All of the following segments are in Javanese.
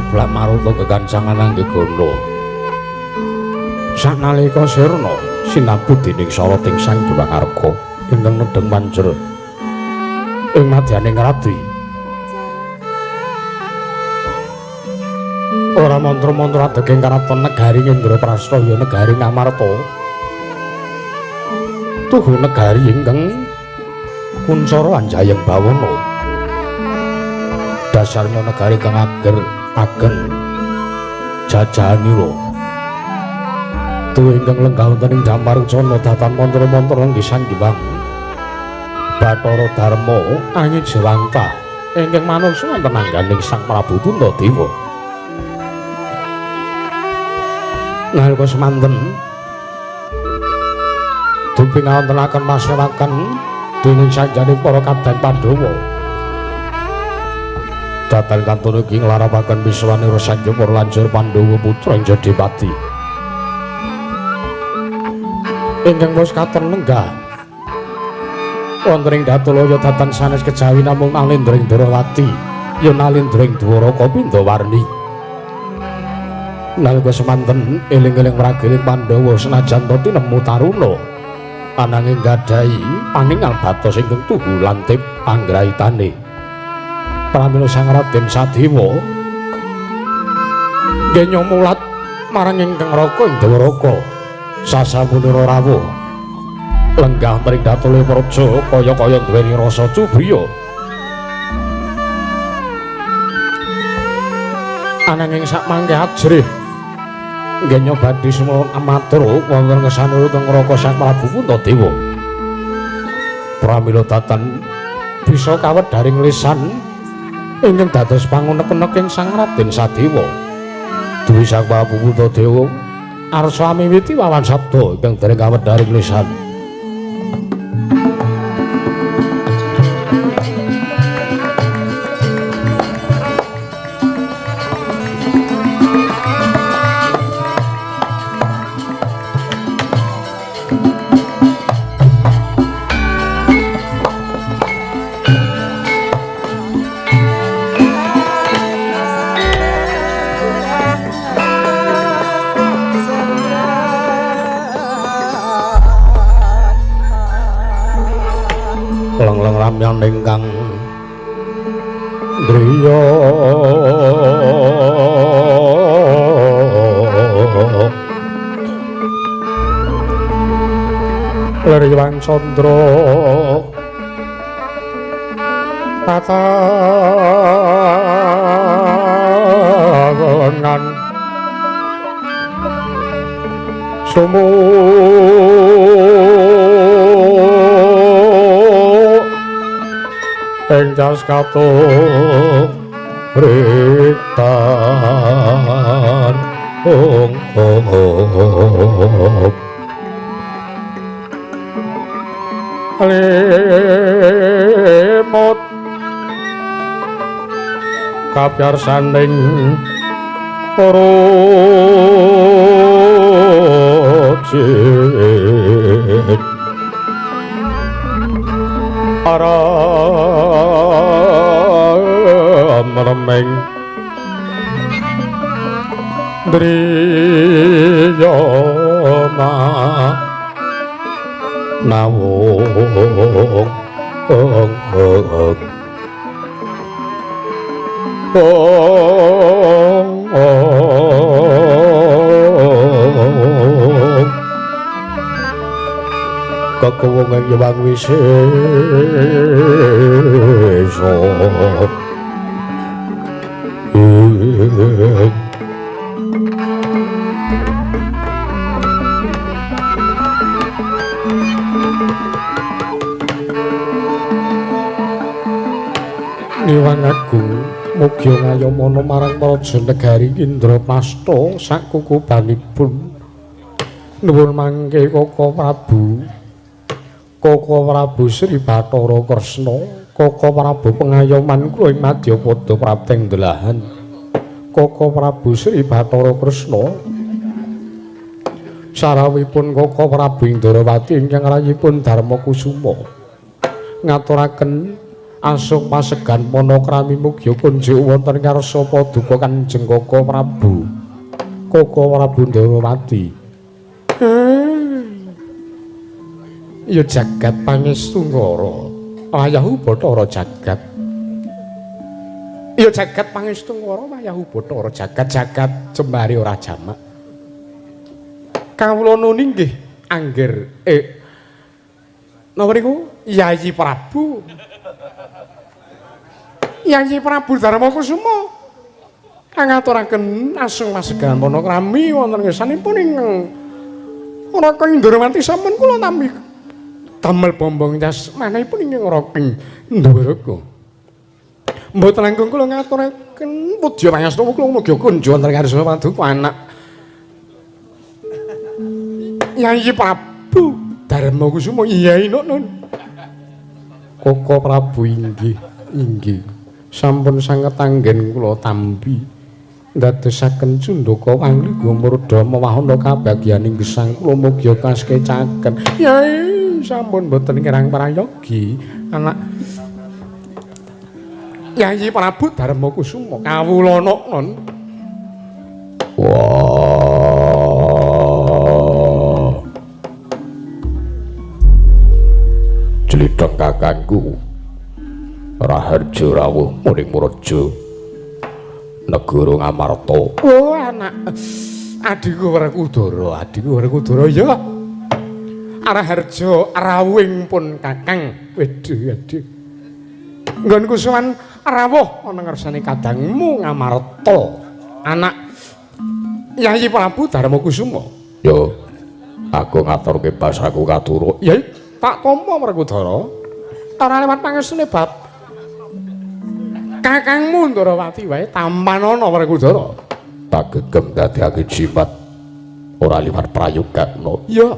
Seblak maruta kekancangan Anggegana. Sanalika sirna sinampu dening soroting Sang Hyang Arka ingkang nedheng manjer ing madyaning radi. Ora mantra-mantra adeging karaton negari Indraprasta ya negari Ngamarta. Tuhu negari ingkang kuncara anjayeng bawana. Dasarnya negari kang ager ageng jajahanira. Tuhu ingkang lenggah wonten ing Damarcana datan mantra-mantra lenggih Sang Hyang Bathara Darma Angijewantah ingkang manungsa wonten angganing Sang Prabu Puntadewa. Nalika semanten dupi ngawontenaken masraken dening sanjaning para kadang Pandhawa. Datan kantun ugi nglarapaken miswanira sanjaya lanjur Pandhawa putra ing Jodipati. Ingkang wis katon lenggah wonten ing Datulaya datan sanes kejawi namung nalendra ing Dwarawati ya nalendra ing Dwaraka Pindawarni. Nalika semanten eling-eling mrageling Pandhawa senajan to tinemu taruna ananging gadhahi paningal batos ingkang tuhu lantip anggraitane. Pramila Sang Raden Sadewa nggih mulat marang ingkang raka ing Dwaraka. Sasampunira rawuh lenggah mring Datulaya praja kaya-kaya duweni rasa cubriya. Ananging sakmangke ajrih nggih nyobadi sumurun amatur wonten ngesanipun teng Raka Sang Prabu Puntadewa. Pramila datan bisa kawedharing lisan ingkang dados pangunek-unek ing Sang Raden Sadewa. Duwi Sang Prabu Puntadewa arsa amiwiti wawan sabda ingkang dereng kawedharing lisan. Leng-leng ramyan ingkang griya Leriwang candra patangan sumu ing jas katuk ritan ong ong limut kapyarsaning rujit aram remeng driyama nawung ong ong ong kekuwungan Hyang Wisesa. Niwang Agung mugi ngayomana marang praja negari Indraprasta sakukubanipun. Nuwun mangke Koko Prabu, Koko Prabu Sri Bathara Kresna, Koko Prabu pengayoman kula ing madyapada prapteng delahan. Koko Prabu Sri Bathara Kresna sarawipun Koko Prabu Indrawati ingkang rayipun Darma Kusuma ngaturaken Asung pasegan panakrami mugi kunjuk wonten ngarsa paduka Kanjeng Koko Prabu. Koko Prabu Ndorowati. Ya jagat pangestu ngara. Wayahu Bathara jagat. Ya jagat pangestu ngara wayahu Bathara jagat-jagat jembare ora jamak. Kawula nuni nggih angger napa niku Yayi Prabu. Yayi Prabu Darma Kusuma kang ngaturaken asung masegan panakrami wonten ngersanipun ingkang Raka Ndrawati sampun kula tampi damel bombong jasmanipun ingkang Raka Ndwaraka. Mboten langkung kula ngaturaken pudya pangastu kula mugi kunjuk wonten ngarsa paduka anak Yayi Prabu Darma Kusuma. Iya nun. Koko Prabu inggih inggih sampun sanget anggen kula tampi ndadosaken cundaka pangliga murda mewahana kabagyaning gesang kula mugi kaskecaken. Yai sampun mboten kirang prayogi anak Yayi Prabu Darma Kusuma kawula non. Wah. Jlidheng kakangku Raharja rawuh muring Muraja negara Ngamarta. Oh anak adhiku Werkudara, adhiku Werkudara ya. Raharja rawuhing pun kakang. Waduh aduh. Nggonku sowan rawuh ana ngarsane kadangmu Ngamarta. Anak Yayi Prabu Darma Kusuma. Yo aku ngaturke basaku katura. Yai tak tampa Werkudara. Ora lewat pangestune bab kakangmu Ndrawati wae tampanana Werkudara. Tak gegem dadekake jimat ora liwat prayogakna. Iya.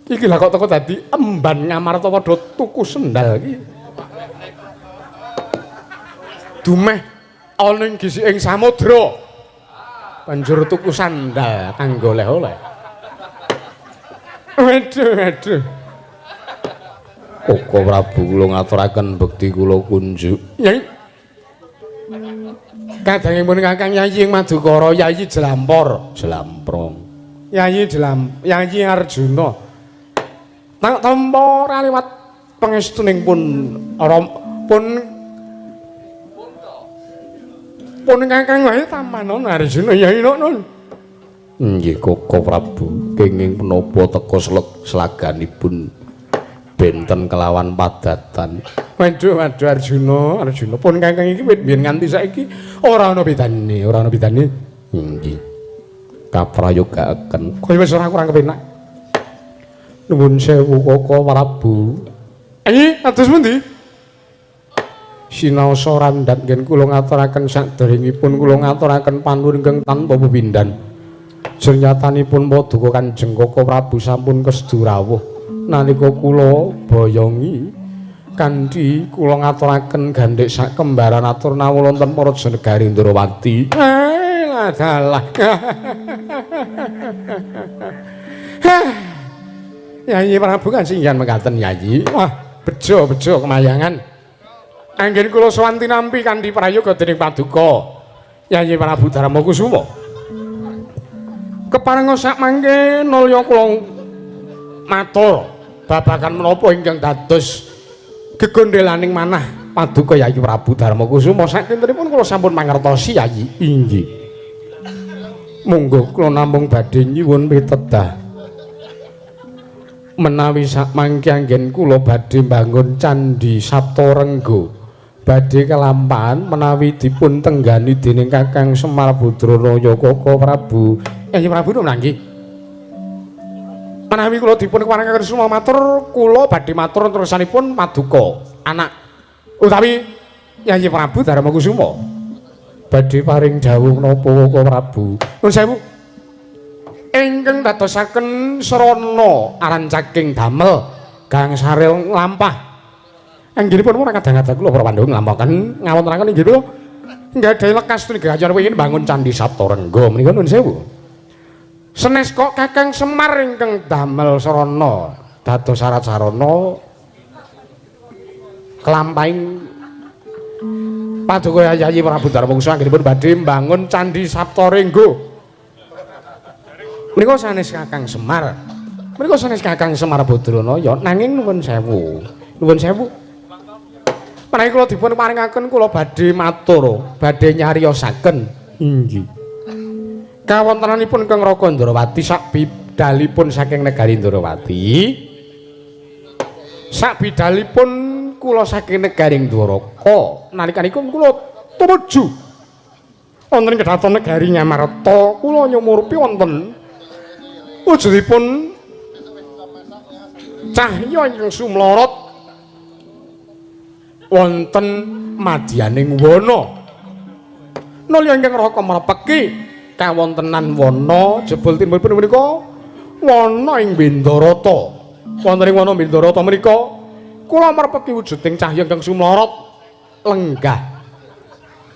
Iki lha kok teko dadi emban Ngamarta padha tuku sendal iki. Dumeh ana ing gisiking samudra. Banjur tuku sandal kanggo oleh-oleh. Waduh, waduh. Koko Prabu kula ngaturaken bekti kula kunjuk. Yai. Kadangipun Kakang Yayi ing Madukara, Yayi Jlampor, Jlamprong. Yayi Jlam, Yayi Arjuna. Tak tampa ora liwat pangestuning pun pun pun Kakang wae tampanana Arjuna Yayi nun. Nggih Koko Prabu, kenging menapa teka slaganipun benten kelawan padatan. Waduh waduh Arjuna, Arjuna pun kakang iki wit biyen nganti saiki ora ana bedane, ora ana bedane. Inggih. Kaprayogaaken. Kowe wis ora kurang kepenak. Nuwun sewu Koko Prabu. Atus pundi? Sinaosa randhat ngen kula ngaturaken saderengipun kula ngaturaken panuwun ingkang tanpa pepindhan. Jernyatanipun paduka Kanjeng Koko Prabu sampun kesedu rawuh. Nalika kula boyongi kanthi kula ngaturaken gandhek sak kembaran atur nawula wonten Praja Negari Ndrawati. Dalah. Yayi Prabu kan singgihan mekaten Yayi. Wah, bejo-bejo kemayangan. Anggen kula sowan tinampi kanthi prayoga dening paduka Yayi Prabu Darma Kusuma. Keparenga sak mangke nulya kula matur babagan menapa ingkang dados gegondhelaning manah paduka Yayi Prabu Darma Kusuma. Sakintenipun kula sampun mangertosi Yayi. Inggih. Monggo kula namung badhe nyuwun pitedah. Menawi sak mangke anggen kula badhe mbangun Candhi Saptarengga badhe kelampahan menawi dipun tenggani dening Kakang Semar Badranaya Koko Prabu. Yayi Prabu nggih. Menawi kula dipun keparengaken suma matur, kula badhe matur terusanipun paduka anak utawi Yayi Prabu Darma Kusuma. Badhe paring dawuh napa Koko Prabu? Nuwun sewu. Ingkang dadosaken srana arancaking damel gangsaril lampah. Anggenipun ora kadang-kadang kula para pandhawa nglampahaken ngawontenaken inggih kula nggadahi lekas tumindak ingin bangun Candhi Saptarengga menika nuwun sewu. Senes kok Kakang Semar ingkang damel srana dados syarat sarana kelampahing Paduka Yayi Prabu Darmawangsa anggenipun badhe mbangun Candhi Saptarengga. Menika sanes Kakang Semar. Menika sanes Kakang Semar Badranaya nanging nuwun sewu. Nuwun sewu. Menawi kula dipun paringaken kula badhe matur, badhe nyariosaken. Inggih. Kawontenanipun Kang Raka Ndrawati sakbidalipun saking negari Ndrawati. Sakbidalipun kula saking negari Dwaraka, nalikanipun kula tumuju wonten kedaton negari Ngamarta, kula nyumurpi wonten wujudipun cahya ingkang sumlorot wonten madyaning wana. Nalika ingkang Raka mrepeki kawontenan wana jebul timbulipun menika wana ing Bendarata. Wonten ing wana Bendarata menika kula mrepeki wujuding cahya ingkang sumlorot lenggah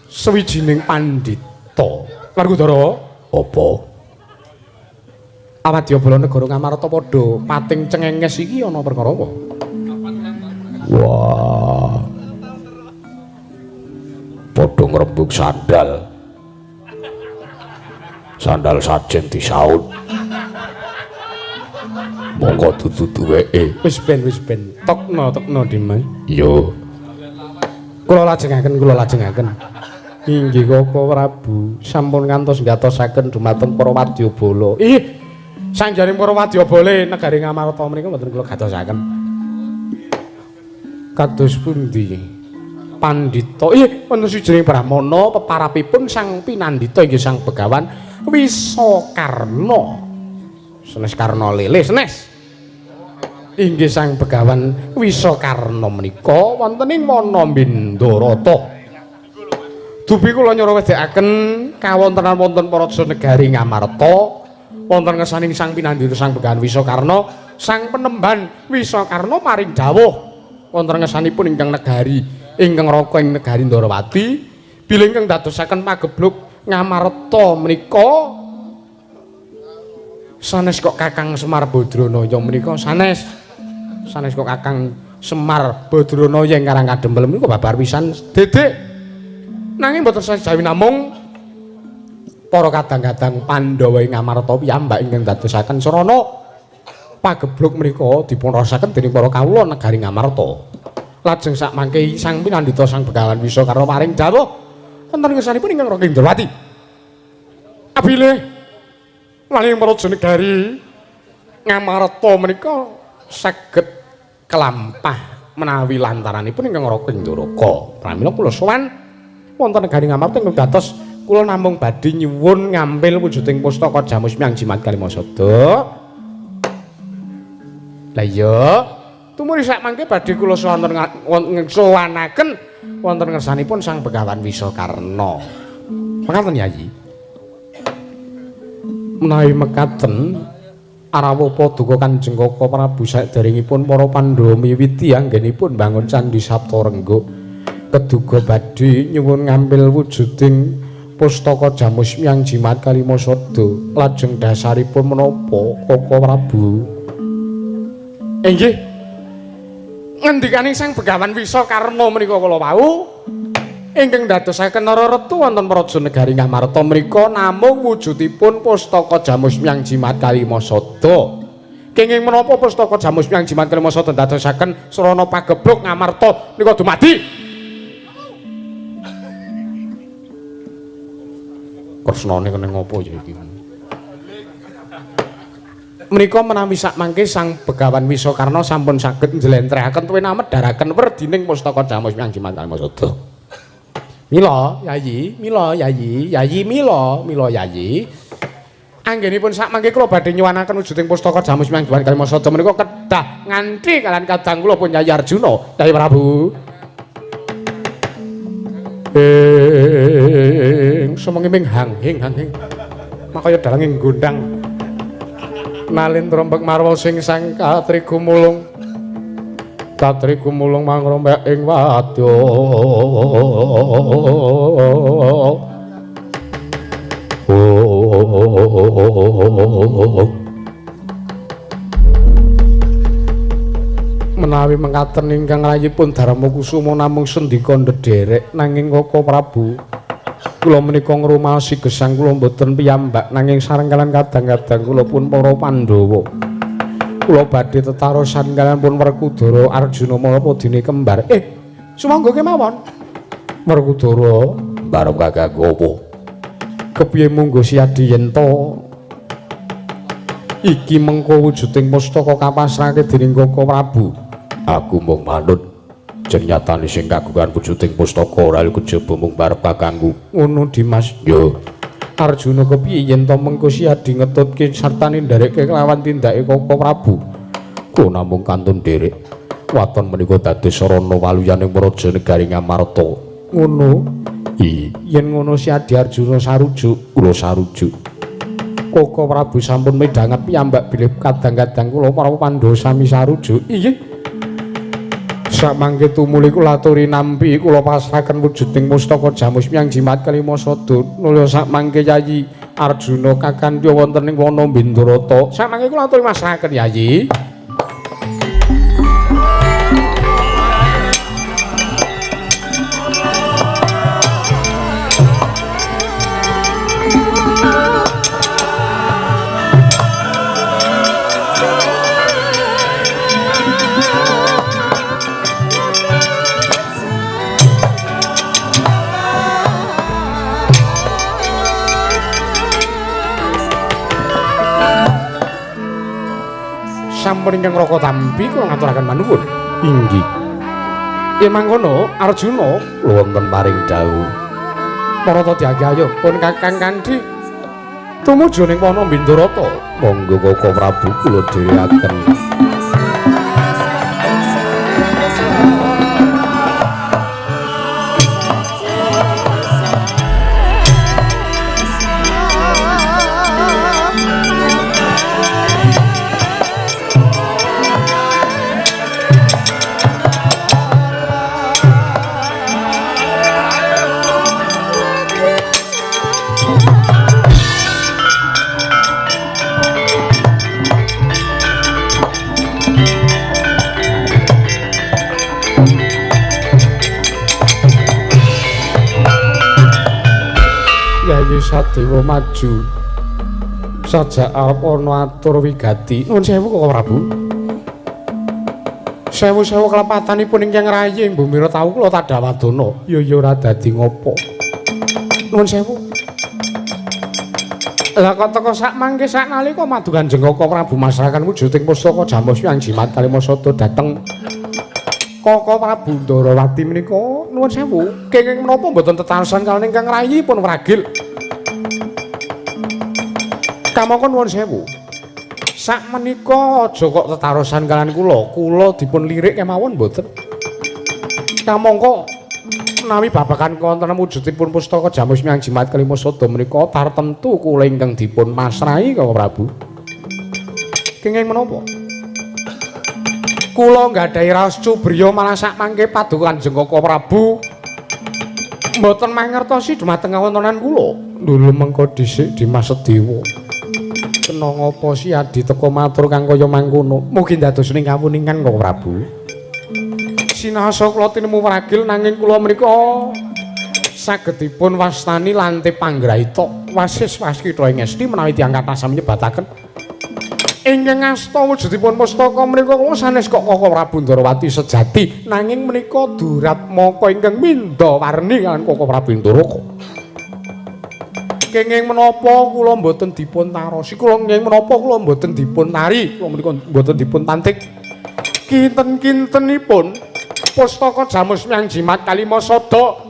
sawijining pandhita. Werkudara, apa? Awadyabala negara Ngamarta padha pating cengenges iki ana perkara apa? Wah. Padha ngrembug sandal. Sandal sajen disaut. Monggo dudu duweke. Wis ben. Tokno Dimas. Iya. Kula lajengaken. Inggih Koko Prabu, sampun ngantos gatosaken dumateng para wadyabala. Ih, sanjaring para wadyabala negari Ngamarta menika mboten kula gatosaken. Kados pundi? Pandhita. Ih, wonten sawijining brahmana peparapipun Sang Pinandita inggih Sang Begawan Wisakarna. Senes Karna lele senes. Inggih Sang Begawan Wisakarna menika wonten ing wana Bendarata. Dupi kula nyuruwedhekaken kawontenan wonten paraja negari Ngamarta wonten ngersaning Sang Pinandita Sang Begawan Wisakarna, Sang Penemban Wisakarna paring dawuh wonten ngersanipun ingkang negari ingkang raka ing negari Ndrawati bilih ingkang dadosaken pagebluk Ngamarta menika sanes kok Kakang Semar Badranaya menika sanes kok Kakang Semar Badranaya ing Karang Kadempel menika babar pisan dedek. Nanging mboten sajawi namung para kadang-kadang Pandhawa ing Ngamarta piyambak ingkang dadosaken sarana pagebluk menika dipunraosaken dening para kawula negari Ngamarta. Lajeng sakmangke Sang Pinandita Sang Begawan Wisakarna paring dawuh wonten ngersanipun ingkang Raka Indrawati. Abilih waling praja negari Ngamarta menika saged kelampah menawi lantaranipun ingkang Raka Indraka. Pramila kula sowan wonten negari Ngamarta ingkang dados kula namung badhe nyuwun ngampil wujuding pustaka Jamus Miang Jimat Kalimasada. Lah iya, tumuri sakmangke badhe kula sowanaken wonten ngersanipun Sang Begawan Wisakarna. Mekaten Yayi. Menawi mekaten arawuh paduka Kanjeng Kaka Prabu saderengipun para Pandhawa miwiti anggenipun mbangun Candhi Saptarengga keduga badhe nyuwun ngampil wujuding pustaka Jamus Miang Jimat Kalimasada lajeng dasaripun menapa Kaka Prabu? Inggih. Ngendikane Sang Begawan Wisakarna menika kala wau ingkang dadosaken Nararetu wonten praja negari Ngamarta menika namung wujudipun pustaka Jamus Miang Jimat Kalimasada. Kenging menapa pustaka Jamus Miang Jimat Kalimasada dadosaken sarana pagebluk Ngamarta nika dumadi? Kresnane kene ngopo ya iki? Menika menawi sakmangke Sang Begawan Wisakarna sampun saged njlentrehaken tuwin amedharaken werdining pustaka Jamus Miang Jimat Kalimasada. Mila Yayi, mila Yayi, Yayi mila, mila Yayi. Anggenipun sakmangke kula badhe nyuwunaken wujuding pustaka Jamus Miang Jimat Kalimasada menika kedah nganthi kalian kadang kula pun Yayi Arjuna, Yayi Prabu. Ing sumenging hang hing hang hing. Makaya dalange gondang. Nalindra mbek marwa sing sang katri gumulung. Katri gumulung mangrombak ing wadya. Menawi mekaten ingkang rayipun Darma Kusuma namung sendika ndederek nanging Kaka Prabu kula menika ngrumaosi gesang kula mboten piyambak nanging sareng kalian kadang-kadang kula pun para Pandhawa. Kula badhe tetarosan kalian pun Werkudara Arjuna menapa dene kembar. Sumangga kemawon. Werkudara bareng kakangku apa? Kepiye munggo Siadi yen to iki mengko wujuding pustaka kapasrahke dening Kaka Prabu. Aku mung manut jen nyatane sing kagungan wujuding pustaka ora kejaba mung barep kakangku. Ngono Dimas. Yo. Arjuna kepiye yen to mengko Siadi ngetutke sartane nderekke kelawan tindake Kaka Prabu. Kula namung kantun nderek. Waton menika dados sarana waluyaning praja negari Ngamarta. Ngono. Iya. Yen ngono Siadi Arjuna sarujuk, kula sarujuk. Kaka Prabu sampun midhanget piyambak bilih kadang-kadang kula para Pandhawa sami sarujuk. Inggih. Samangke tumuli kula aturi nampi kula pasrahaken wujuding pustaka Jamus Miang Jimat Kalima Sada. Nulya samangke Yayi Arjuna kakandya wonten ing wana Bindarata. Samangke kula aturi masrahaken Yayi. Sampun ingkang raka tampi kula ngaturaken manuwun. Inggih. Yen mangkono Arjuna wonten paring dawuh. Parata diaga ayo pun Kakang Kandhi tumuju ning wana Bindarata. Monggo Kaka Prabu kula dherekaken. Yayi Sadewa maju sajak arep ana atur wigati. Nuwun sewu Kaka Prabu. Sewu-sewu kelepatanipun ingkang rayi ing bumira tau kula tadhawadana. Ya ya ora dadi ngopo. Nuwun sewu. Lah kok teka sak mangke sak nalika madu Kanjeng Kaka Prabu masrahaken wujuding pustaka Jamus Miang Jimat Kalima Sada dhateng Kaka Prabu Ndarawati menika. Nuwun sewu, kenging menapa mboten tetarosan kaliyan ingkang rayi pun wragil. Kamangka nuwun sewu. Sak menika aja kok tetarosan kaliyan kula, kula dipun lirik kemawon mboten. Kamangka menawi babagan wonten wujudipun pustaka Jamus Miang Jimat Kalima Sada menika tartemtu kula ingkang dipun masrahi Kaka Prabu. Kenging menapa? Kula nggadahi raos cubriya malah sak mangke paduka Kanjeng Kaka Prabu mboten mangertosi dumateng kawontenan kula. Lho mengko dhisik Dimas Sedewa. Kena ngapa Siadi teka matur kang kaya mangkono? Mugi dados ning kawuningan Kaka Prabu. Sinasa kula tinemu wragil nanging kula menika saged dipun wastani lante panggraita wasis waskita ing esti menawi tiyang kathah sami nyebataken ingkang asta wujudipun pustaka menika kula sanes kok Kaka Prabu Ndarawati sejati nanging menika duratmaka ingkang mindha warni kaliyan Kaka Prabu Indaraka. Kenging menapa kula mboten dipun tarosi, kula kenging menapa kula mboten dipun tari, kula menika mboten dipun tantik. Kinten-kintenipun pustaka Jamus Miang Jimat Kalima Sada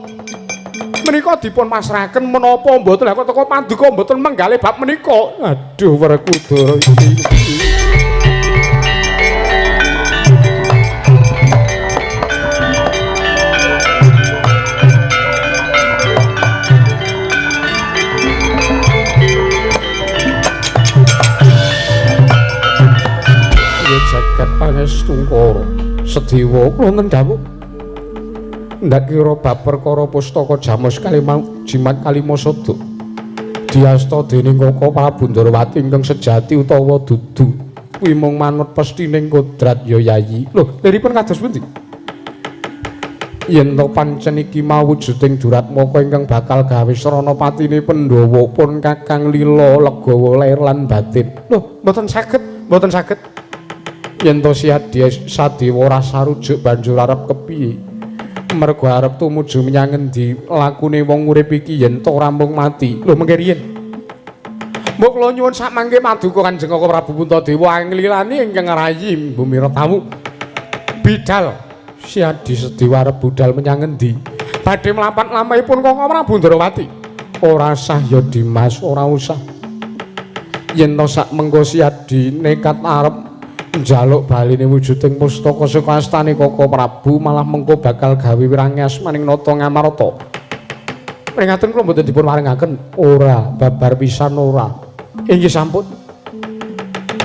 menika dipun pasrahaken menapa mboten lha kok teka paduka mboten menggalih bab menika. Aduh Werkudara iki. Ya jagat pangestungkara Sedewa kula wonten dawuh. Ndak kira bab perkara pustaka Jamus Kalima Jimat Kalima Sada diasta dening Kaka Prabu Ndarawati ingkang sejati utawa dudu. Kuwi mung manut pestining kodrat ya Yayi. Lho, liripun kados pundi? Yen to pancen iki mawujuding duratmaka ingkang bakal gawe srana patine Pandhawa pun Kakang lila legawa lair lan batin. Lho, mboten saged, mboten saged. Yen to si Adi Sadewa ora sarujuk banjur arep kepiye? Mergo arep tumuju menyang ngendi lakune wong urip iki yen to rampung mati. Lho, mengke riyin. Mbok kula nyuwun sakmangke paduka Kanjeng Kaka Prabu Puntadewa anglilani ingkang rayi Bumi Retawu. Bidal si Adi Sadewa arep budal menyang ngendi? Badhe mlapat lampahipun Kaka Prabu Ndrawati. Ora sah ya Dimas, ora usah. Yen to sak mengko si Adi nekat arep njaluk baline wujuding pustaka saka astane Kaka Prabu malah mengko bakal gawe wirangi asmaning Nata Ngamarta. Pringaten kula mboten dipun warengaken. Ora, babar pisan ora. Inggih sampun.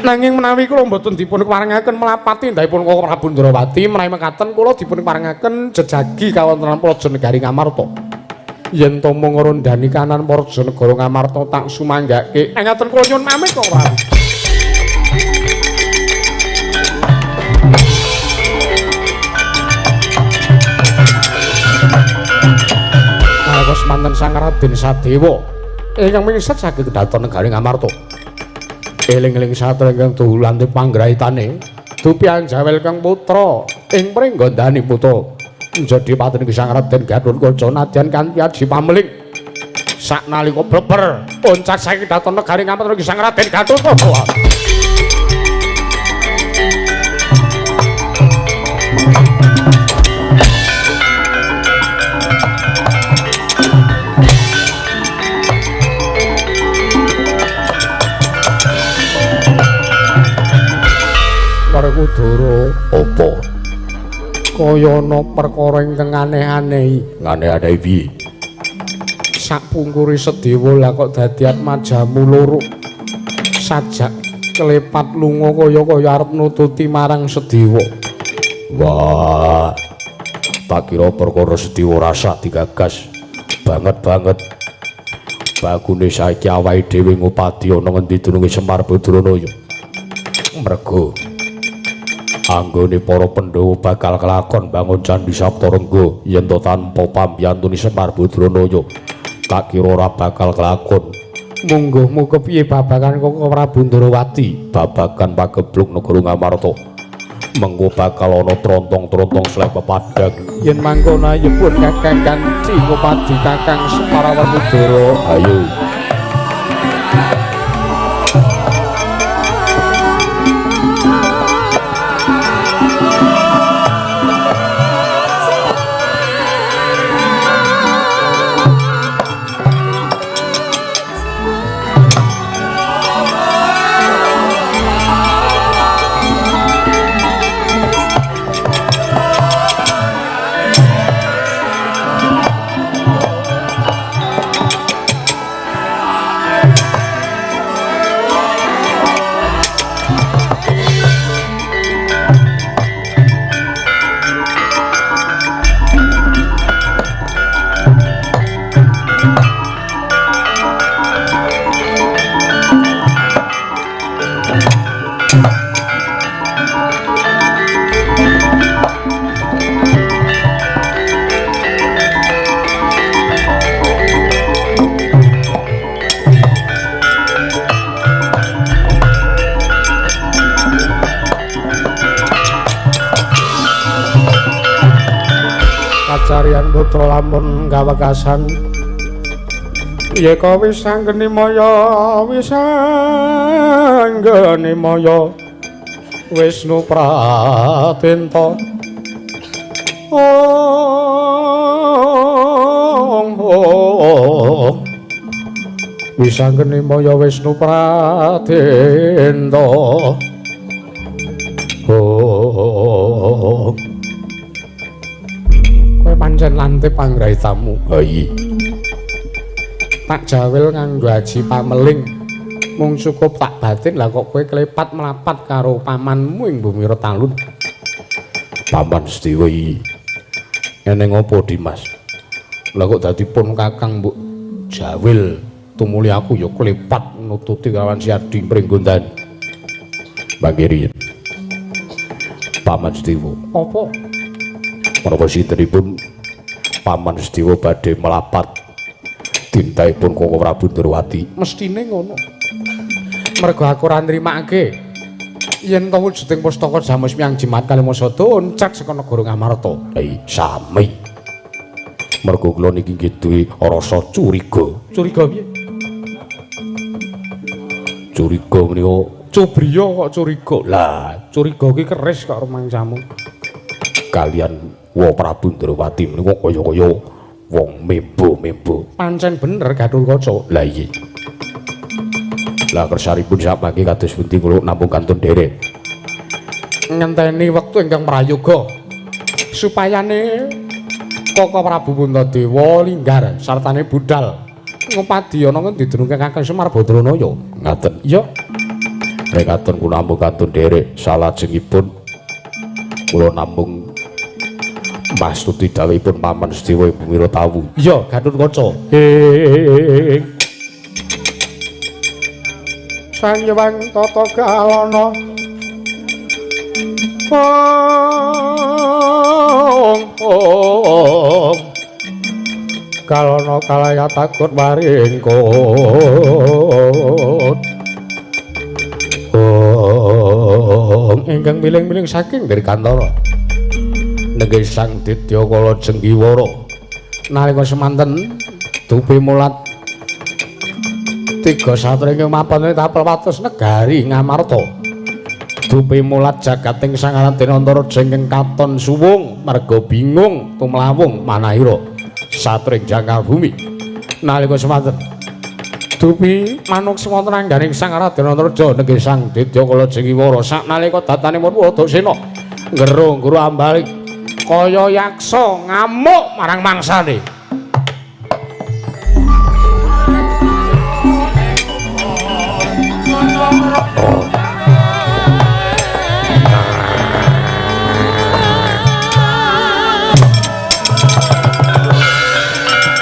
Nanging menawi kula mboten dipun parengaken mlapati ndahipun Kaka Prabu Ndrawati menawi mekaten kula dipun parengaken jejagi kawontenan Praja Negari Ngamarta. Yen to mung ngrondani kanan Praja Negara Ngamarta tak sumanggake. Ngaten kula nyuwun pamit Kaka Prabu. Nalika semanten Sang Raden Sadewa ingkang mingset saking kedaton negari Ngamarta. Eling-eling satra ingkang dulanti panggraitane dupi anjawel kang putra ing pringgondani putra njadi pateni Sang Raden Gathotkaca nadyan kanthi aji pameling. Saknalika bleber oncat saking kedaton negari Ngamarta Sang Raden Gathotkaca. Werkudara, apa? Kaya ana perkara ingkang aneh-aneh. Aneh-aneh piye? Sakpungkure Sedewa lah kok dadi atmajamu loro. Sajak klepat lunga kaya-kaya arep nututi marang Sedewa. Wah. Tak kira perkara Sedewa rasa digagas banget-banget. Bagune saiki awake dhewe ngupadi ana ngendi dununge Semar Badranaya. Mergo anggone para Pandhawa bakal kelakon bangun Candhi Saptarengga yen to tanpa pambiyantune Semar Badranaya tak kira ora bakal kelakon. Mungguhmu kepiye babagan Kaka Prabu Ndrawati? Babagan pageblug negara Ngamarta mengko bakal ana trontong-trontong sleh pepadang. Yen mangkono ayo pun Kakang kanthi ngupadi Kakang Semar Werkudara. Ayo. Kacarian putra lamun kawekasan yeka wis anggeni maya wis anggeni maya Wisnu Pratenta ong ong wis anggeni maya Wisnu Pratenta ong. Kowe pancen lantip panggraitamu. Ha iya. Tak jawil nganggo aji pameling. Mung cukup tak batin lah kok kowe klepat mlapat karo pamanmu ing Bumi Retalun. Paman Sedewa iki ngene ngopo Dimas? Lah kok dadi pun Kakang mbok jawil tumuli aku ya klepat nututi kawan si Adi Pringgondani. Mangke riyin. Paman Setiwa. Apa? Menapa sintenipun Paman Setiwa badhe melapat tintahipun Koko Prabu Ndorowati? Mestine ngono. Mergo aku ora nrimake yen to wujuding pustaka Jamus Miang Jimat Kalimasada oncek saka negara Ngamarta. Sami. Mergo kula niki nggih duwe rasa curiga. Curiga piye? Curiga menika cubriya kok curiga. Lah, curiga ki keris kok rumangsamu. Kalian Wa Prabu Ndorowati menika kaya-kaya wong membo-membo. Pancen bener Gathotkaca. Lah iya. Lah kersanipun samangke kados pundi kula namung kantun nderek ngenteni wektu ingkang prayoga supayane Koko Prabu Puntadewa linggar sartane budal ngupadya ana ngendi dununge Kakang Semar Badranaya. Ngaten. Iya. Nek katon kula namung kantun nderek salajengipun kula namung mastuti dawuhipun Paman Setiwa Ibu Wiratawu. Iya, Gathotkaca. Sang Hyang Tata Galana. Ong. Galana kalaya takut maringkut. Ong ingkang miling-miling saking Dirgantara. Nenggih Sang Ditya Kala Jenggiwara. Nalika semanten dupi mulat tiga satria ingkang mapan tapel wates negari Ngamarta. Dupi mulat jagating Sang Raden Antaraja ingkang katon suwung marga bingung tumlawung manahira satring jangkar bumi. Nalika semanten dupi manuk sewonten angganing Sang Raden Antaraja nenggih Sang Ditya Kala Jenggiwara saknalika datanipun Wadasena nggero-nggero ambalik kaya yaksa ngamuk marang mangsane.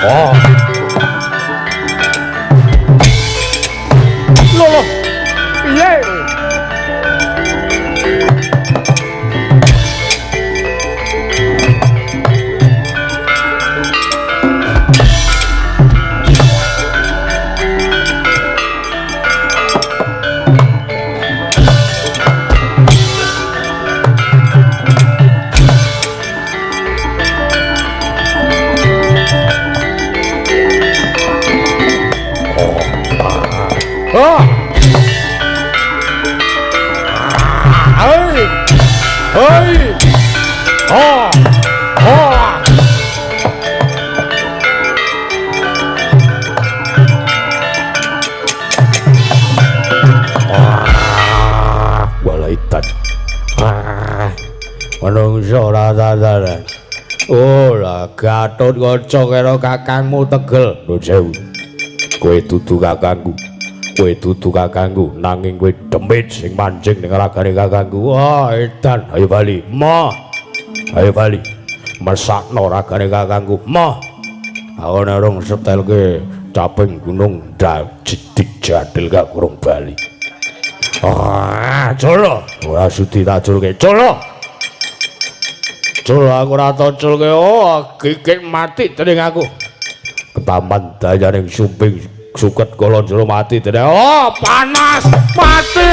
Oh. Lho, piye? Oh. Hei. Hei. Oh. Oh. Ah, walaitan. Ah. Manungsa ora tataran. Oh, lah Gathotkaca karo kakangmu tegel. Nuwun sewu. Kowe dudu kakangku. Kowe dudu kakangku, nanging kowe demit sing mancing ning ragane kakangku. Wah, edan, ayo bali. Moh. Ayo bali. Mesakno ragane kakangku. Moh. Aku nek rung setelke caping gunung jidik jadil gak kurung bali. Ah, colo. Ora sudi tak culke. Colo. Colo aku ora toculke. Oh, gigit mati dening aku. Ketaman dayaning sumping suket kala jero mati dene. Oh, panas. Mati.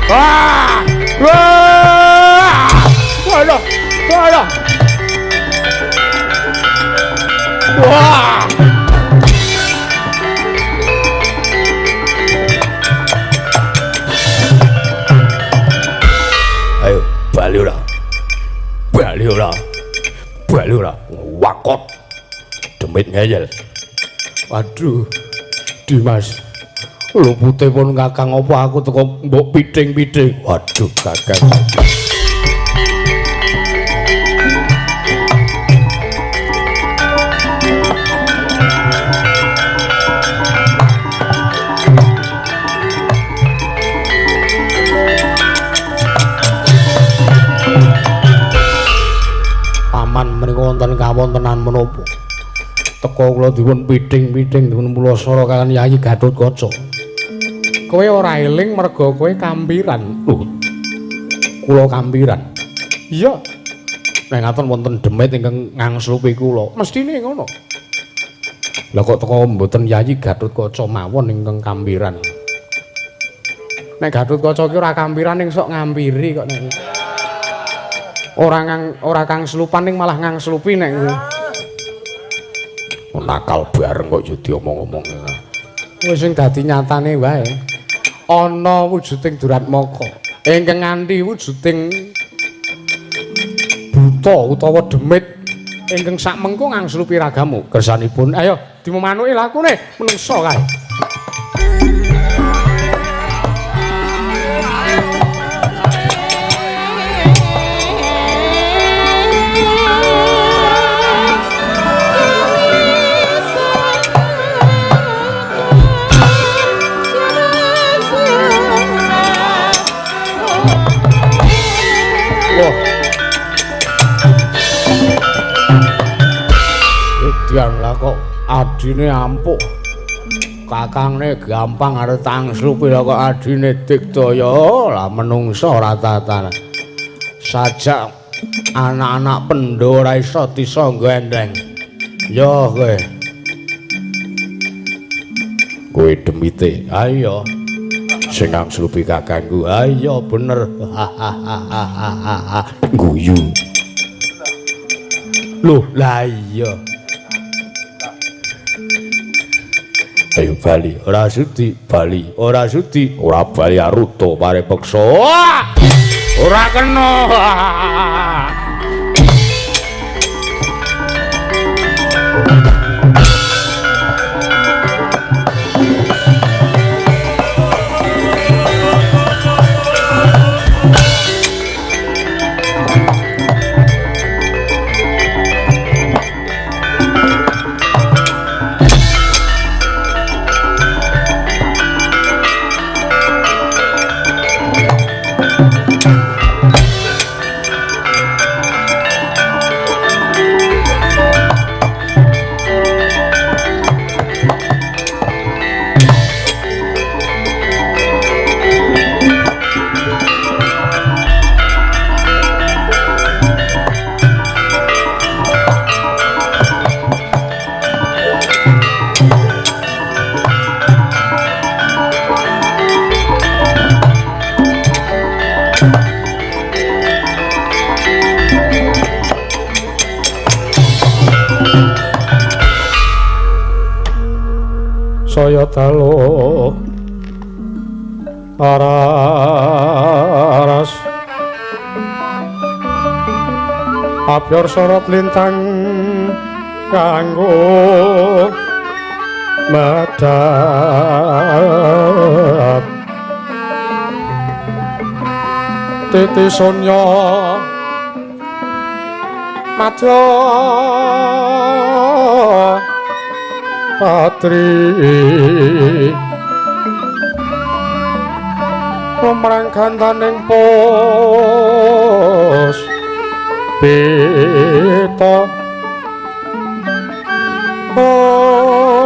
Ah. Wah. Waduh. Waduh. Wah. Ayo bali ora. Bali ora. Bali ora. Wakot. Demit ngeyel. Waduh. Dimas, lupute pun kakang apa aku teko mbok piting-piting. Waduh kakang. Paman menika wonten kawontenan menapa? Teko kula dipun piting-piting dipun pulasara kaliyan Yayi Gathotkaca. Kowe ora eling merga kowe kampiran. Lho. Kula kampiran. Iya. Nek ngaten wonten demit ingkang ngangslupi kula. Mestine ngono. Lah kok teko mboten Yayi Gatotkaca mawon ingkang kampiran. Nek Gatotkaca ki ora kampiran ning sok ngampiri kok nek. Ora kang slupan ning malah ngangslupi nek kuwi. Nakal bareng kok yo diomong-omong. Wis sing dadi nyatane wae. Ana wujuding Duratmaka ingkang nganti wujuding buta utawa demit ingkang sakmengko ngangslupi ragamu. Kersanipun ayo dimemanuki lakune menungsa kae. Edian lah kok adine ampuh. Kakangne gampang arep tangslupi lah kok adine digdaya lah menungsa ora tatanan. Sajak anak-anak pendho ora iso disangga endeng. Yo kowe. Kowe demite. Ayo. Sing ngangslupi kakangku. Ayo bener. Guyu. Loh, lah iya. Ayo bali, ora sudi, bali, ora sudi, ora bali aruto pare peksa. Ora kena. Saya dalu aras abyor sorot lintang kanggo medhap titi sunya madya patri lumrang gandaning pos pita ong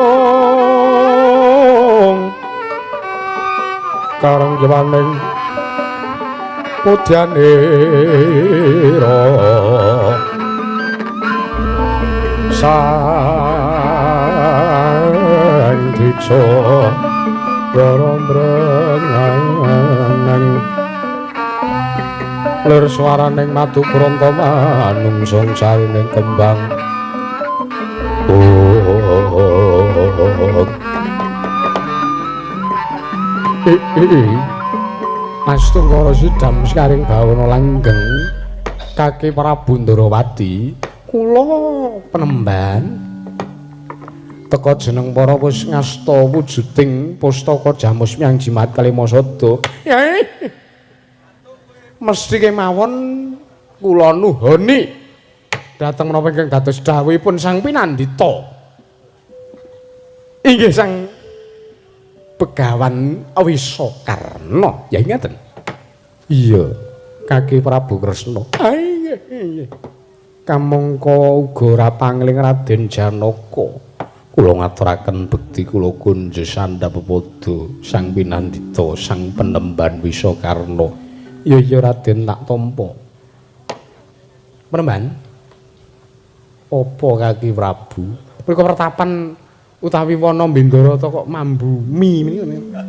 karang jewaning pudyanira sang diksa warambrengang lir swaraning madu pranta manungsung sarining kembang. Astungkara sidam sekaring bawana langgeng kaki Prabu Ndorowati kula penemban teka jeneng para wis ngasta wujuding pustaka jamus miang jimat kalimasada. Yai mesti kemawon kula nuhoni dhateng menapa ingkang dados dawuhipun Sang Pinandita. Inggih Sang Begawan Wisakarna. Ya ngaten. Iya, kaki Prabu Kresna. Inggih, inggih. Kamangka uga ora pangling Raden Janaka. Kula ngaturaken bekti kula kunjus sandhap pepada Sang Pinandita Sang Penemban Wisakarna. Ya iya Raden tak tampa. Penemban. Apa Kaki Prabu? Mriko pertapan utawi wana Bendarata kok mambu mi menika.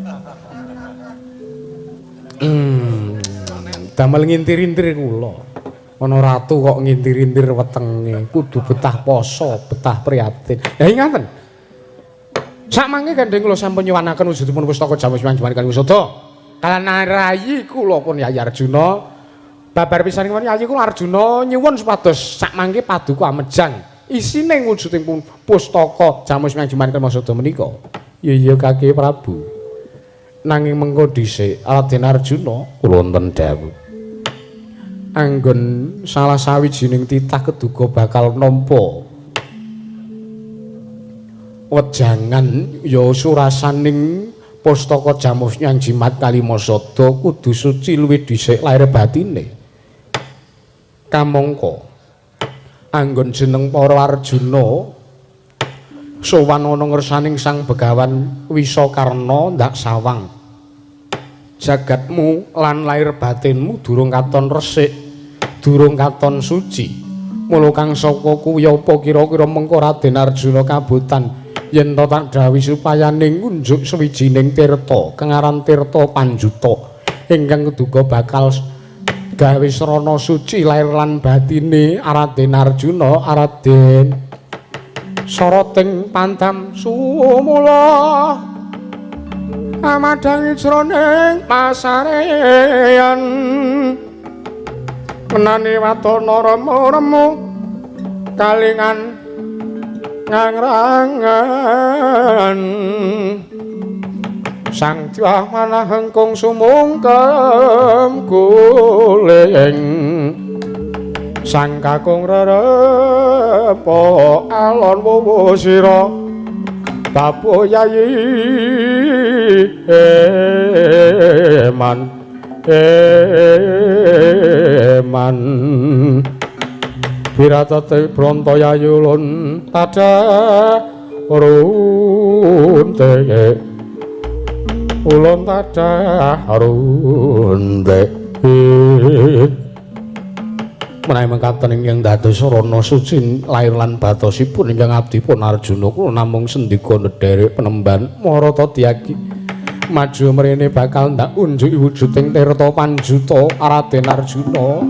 Damel ngintir-intir kula. Ana ratu kok ngintir-intir wetenge, kudu betah poso, betah prihatin. Ya ngaten. Sakmangke gandeng kula sampun nyuwunaken wujudipun pustaka Jamus Manjuman Kalimasada. Kaliyan rayi kula pun Yayi Arjuna. Babar pisan kemawon Yayi kula Arjuna nyuwun supados sakmangke paduka amejang isine wujuding pustaka Jamus Manjuman Kalimasada menika. Ya iya Kaki Prabu. Nanging mengko dhisik Raden Arjuna kula wonten dawuh. Anggon salah sawijining titah keduga bakal nampa wejangan ya surasaning pustaka Jamus Nyang Jimat Kalimasada kudu suci luwih dhisik lair batine. Kamangka anggon jeneng para Arjuna sowan ana ngersaning Sang Begawan Wisakarna ndak sawang. Jagatmu lan lair batinmu durung katon resik, durung katon suci. Mula kang saka kuwi apa kira-kira mengko Raden Arjuna kabotan yen to tak dawuhi supayane ngunjuk sawijining tirta kang aran Tirta Panjuta ingkang keduga bakal gawe srana suci lair lan batine Raden Arjuna. Raden soroting pantam sumula amadhangi jroning pasareyan menani watana remu-remu kalingan ngangrangan sang dyah manah hengkung sumungkem guling sang kakung rerepa alon wuwu sira babu yayi eman eman Wiratate Bronto Yayulun tada runte ulun tada runte. Menawi mekaten ingkang dados sarana suci lair lan batosipun ingkang abdi pun Arjuna kula namung sendika nedherek penemban Marata Tyagi maju mrene bakal ndak unjuki wujuding Tirta Panjuta Raden Arjuna.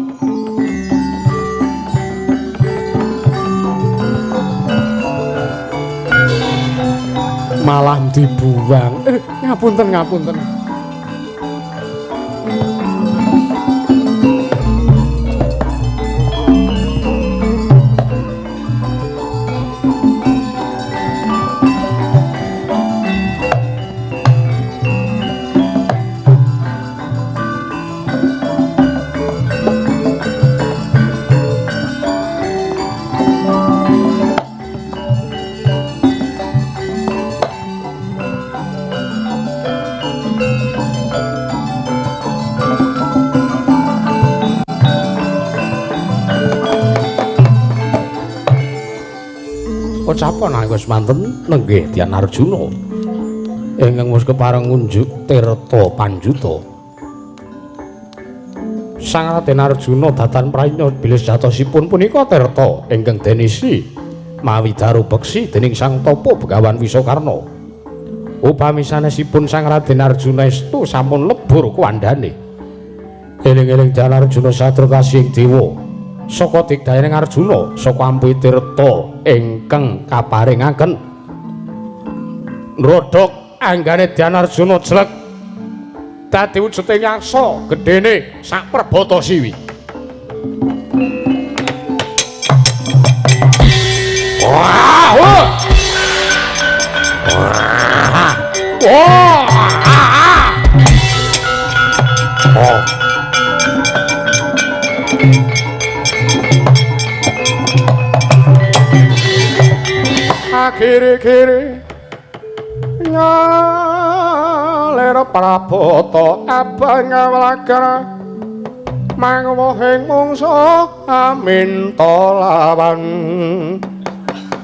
Malah dibuang. Ngapunten ngapunten. Pocapan nalika semanten nenggih Tyan Arjuna ingkang wis kepareng ngunjuk Tirta Panjuta. Sang Raden Arjuna datan prayitna bilih sejatosipun punika tirta ingkang denisi mawi daru beksi dening Sang Tapa Begawan Wisakarna. Upami sanesipun Sang Raden Arjuna estu sampun lebur kuwandane. Eling-eling Tyan Arjuna satru kasih dewa saka digdayaning Arjuna saka ampuhi tirta ingkang kaparingaken. Nrodhok anggane Tyan Arjuna jlek dadi wujude yaksa gedene sak perbata siwi. Wah! Wah! Wah! Oh. Kiri-kiri nyalir prabata abang ngawlagar mangwohing mungsa aminta lawan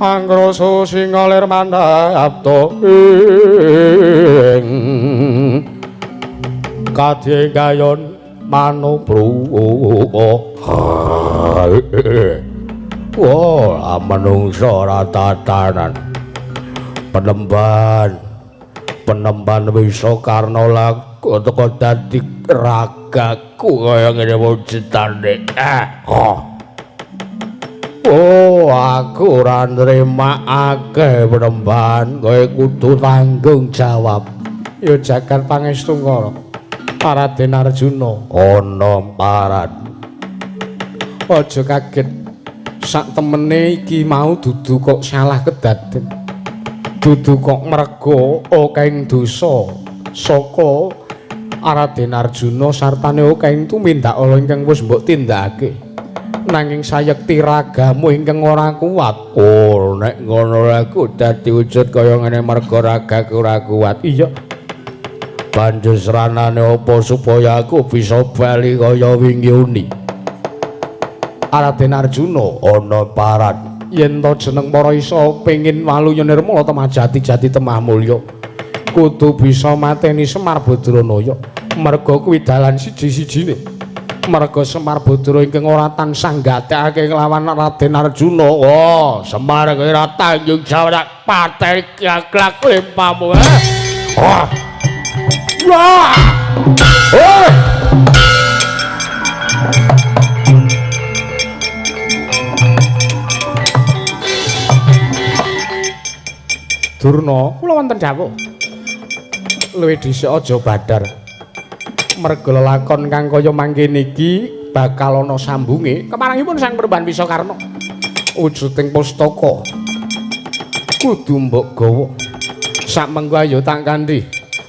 angroso singa lir mandhapta ing kadhe gayon Manupruwa. Wah, manungsa ora tatanan. Penemban Wisakarna laku teko dadi ragaku kaya ngene wujudane. Oh, aku ora nrimakake penemban, kowe kudu tanggung jawab. Ya jagat pangestu Kara. Raden Arjuna ana paran. Aja kaget. Sak temene iki mau dudu kok salah kedaden. Dudu kok merga akehing dosa saka Raden Arjuna sartane akehing tumindak ala ingkang wis mbok tindakake. Nanging sayekti ragamu ingkang ora kuat. Oh, nek ngono aku dadi wujud kaya ngene merga ragaku ora kuat. Iya. Banjur sranane apa supaya aku bisa bali kaya wingi uni? Raden Arjuna ana paran. Yen to jeneng para isa pengin waluya nirmala temah jati-jati temah mulya, kudu bisa mateni Semar Badranaya. Merga kuwi dalan siji-sijine. Merga Semar Badra ingkang ora tansah gatekake kelawan Raden Arjuna. Oh, Semar kowe ora tanggung jawab pateni gaglak limpamu. Oh. Wah. Oh. Durna, kula wonten dawuh. Luwih dhisik aja badhar. Merga lelakon kang kaya mangkene iki bakal ana sambunge. Keparengipun Sang Peremban Wisakarna wujuding pustaka kudu mbok gawa. Sak mengko ayo tak kanthi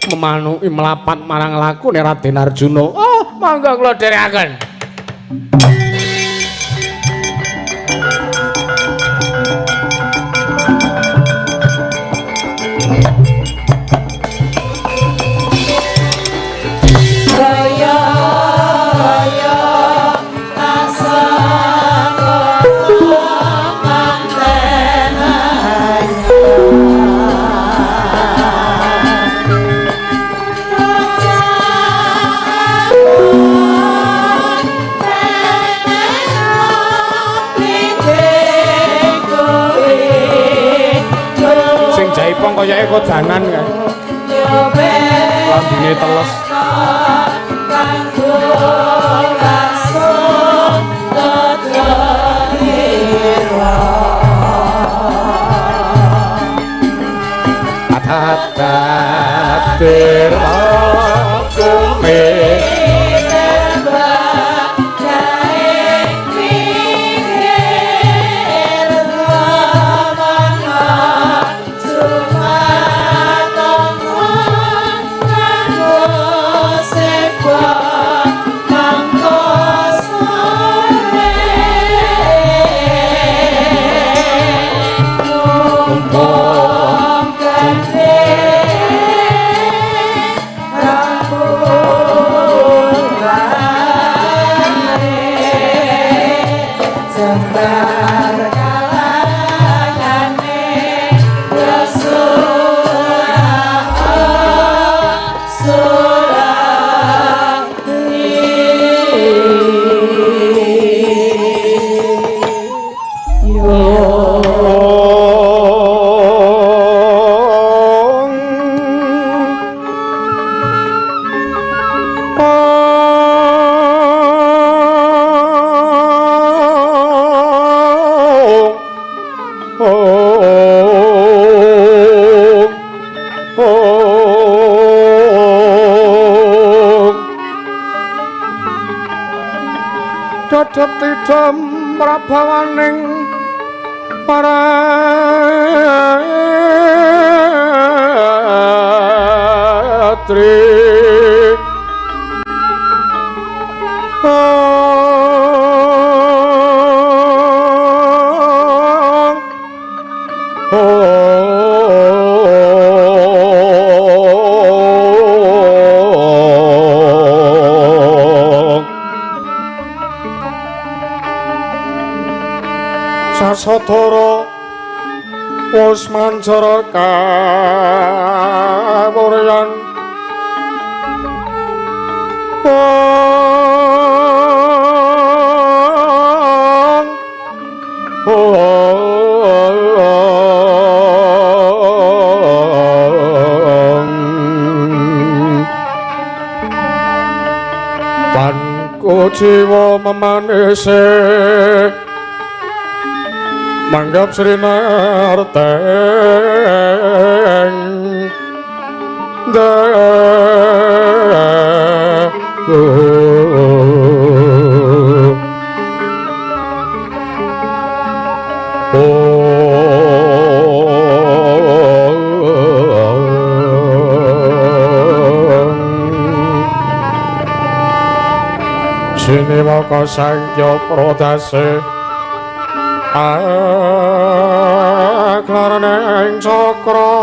memanuki mlapat marang lakune Raden Arjuna. Oh, monggo kula dherekaken. Kayake kodanan kae. Lambene teles. Atatir aku me. Prabawaning paratri Sasatara wis mancara kawuryan. Jiwa memanise manggap Sri Narteng Siniwaka sangkya prodase aklarane ing cakra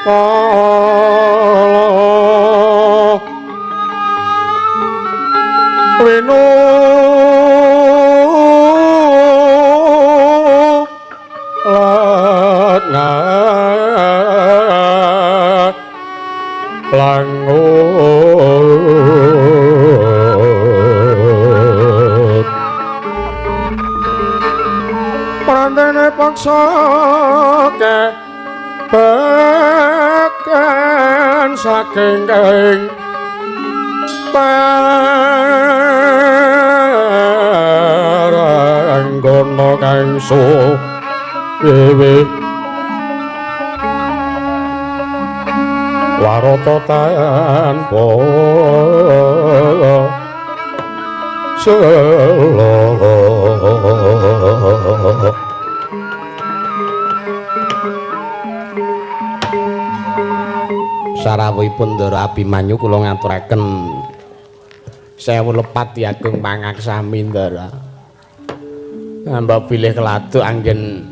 pala winu langut prandene paksa kebeken saking ing paranggono kang suwiwi warata tanpa sela. Sarawuhipun Ndara Abimanyu kula ngaturaken sewu lepat Agung pangaksami Ndara. Mbok bilih keladuk anggen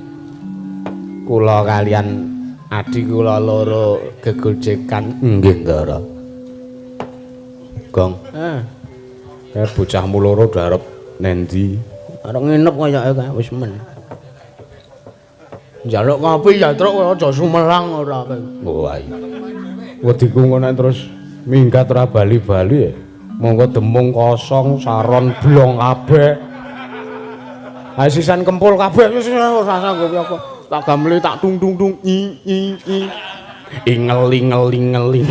kula kalian adi kula loro gegojekan. Nggih Ndara. Gong. Eh bocahmu loro arep nendi? Arep nginep kayake kae wis men. Njaluk kopi ya truk aja sumelang ora kowe. Wah iya. Wediku ngono terus minggat ora bali-bali ya. Monggo demung kosong, saron blong kabeh. Ha sisan kempul kabeh wis ora usah nggo apa. Tak gameli tak tung tung tung i i i. Ingel ingel ingel.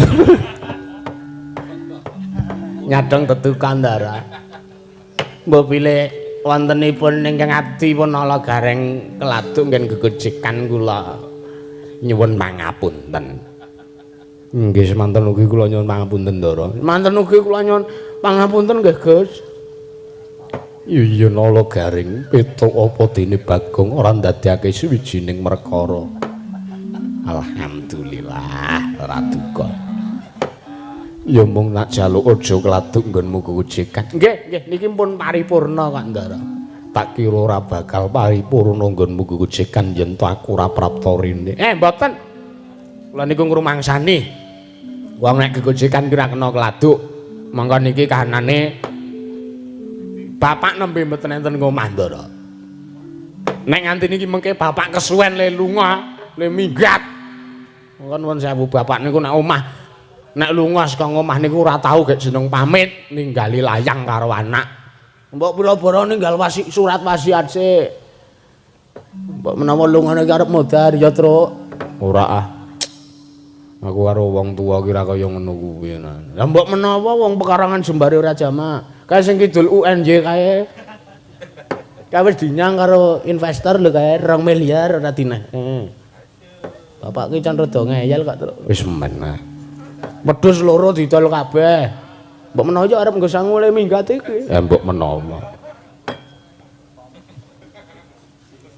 Nyadong tetukan Ndara. Mbok bilih wontenipun ingkang ati pun ala gareng keladuk nggen gegojekan kula. Nyuwun pangapunten. Nggih semanten ugi kula nyuwun pangapunten Ndara. Manten ugi kula nyuwun pangapunten nggih Gus. Iya nala garing petuk apa dene Bagong ora ndadekake suwijining perkara. Alhamdulillah ora duka. Ya mung nak jaluk aja keladuk nggonmu gegojekan. Nggih, nggih niki pun paripurna kok Ndara. Tak kira ora bakal paripurna nggonmu gegojekan yen to aku ora prapta rene. Mboten. Kula niku ngrumangsani. Wong nek gegojekan ki ora kena keladuk. Monggo niki kahanane bapak nembe mboten enten ngomah Ndara. Nek nganti niki mengke bapak kesuwen le lunga, le minggat. Monggo nuwun sewu bapak niku nek omah nek lunga saka ngomah niku ora tau gek jeneng pamit ninggali layang karo anak. Mbok pira-bara ninggal wasi surat wasiat sik. Mbok menawa lungane iki arep modar ya, Truk. Ora ah. Aku karo wong tuwa ki ora kaya ngono kuwi. Lah mbok menawa wong pekarangan jembare ora jamak. Kae sing kidul UNJ kae. Kae wis dinyang karo investor lho kae 2 miliar ora dineh. Bapak ki can rada ngeyel kok, Truk. Wis men ah. Wedhus loro didol kabeh. Mbok menawa yo arep nggo sangu le minggat iki. Ya mbok menawa.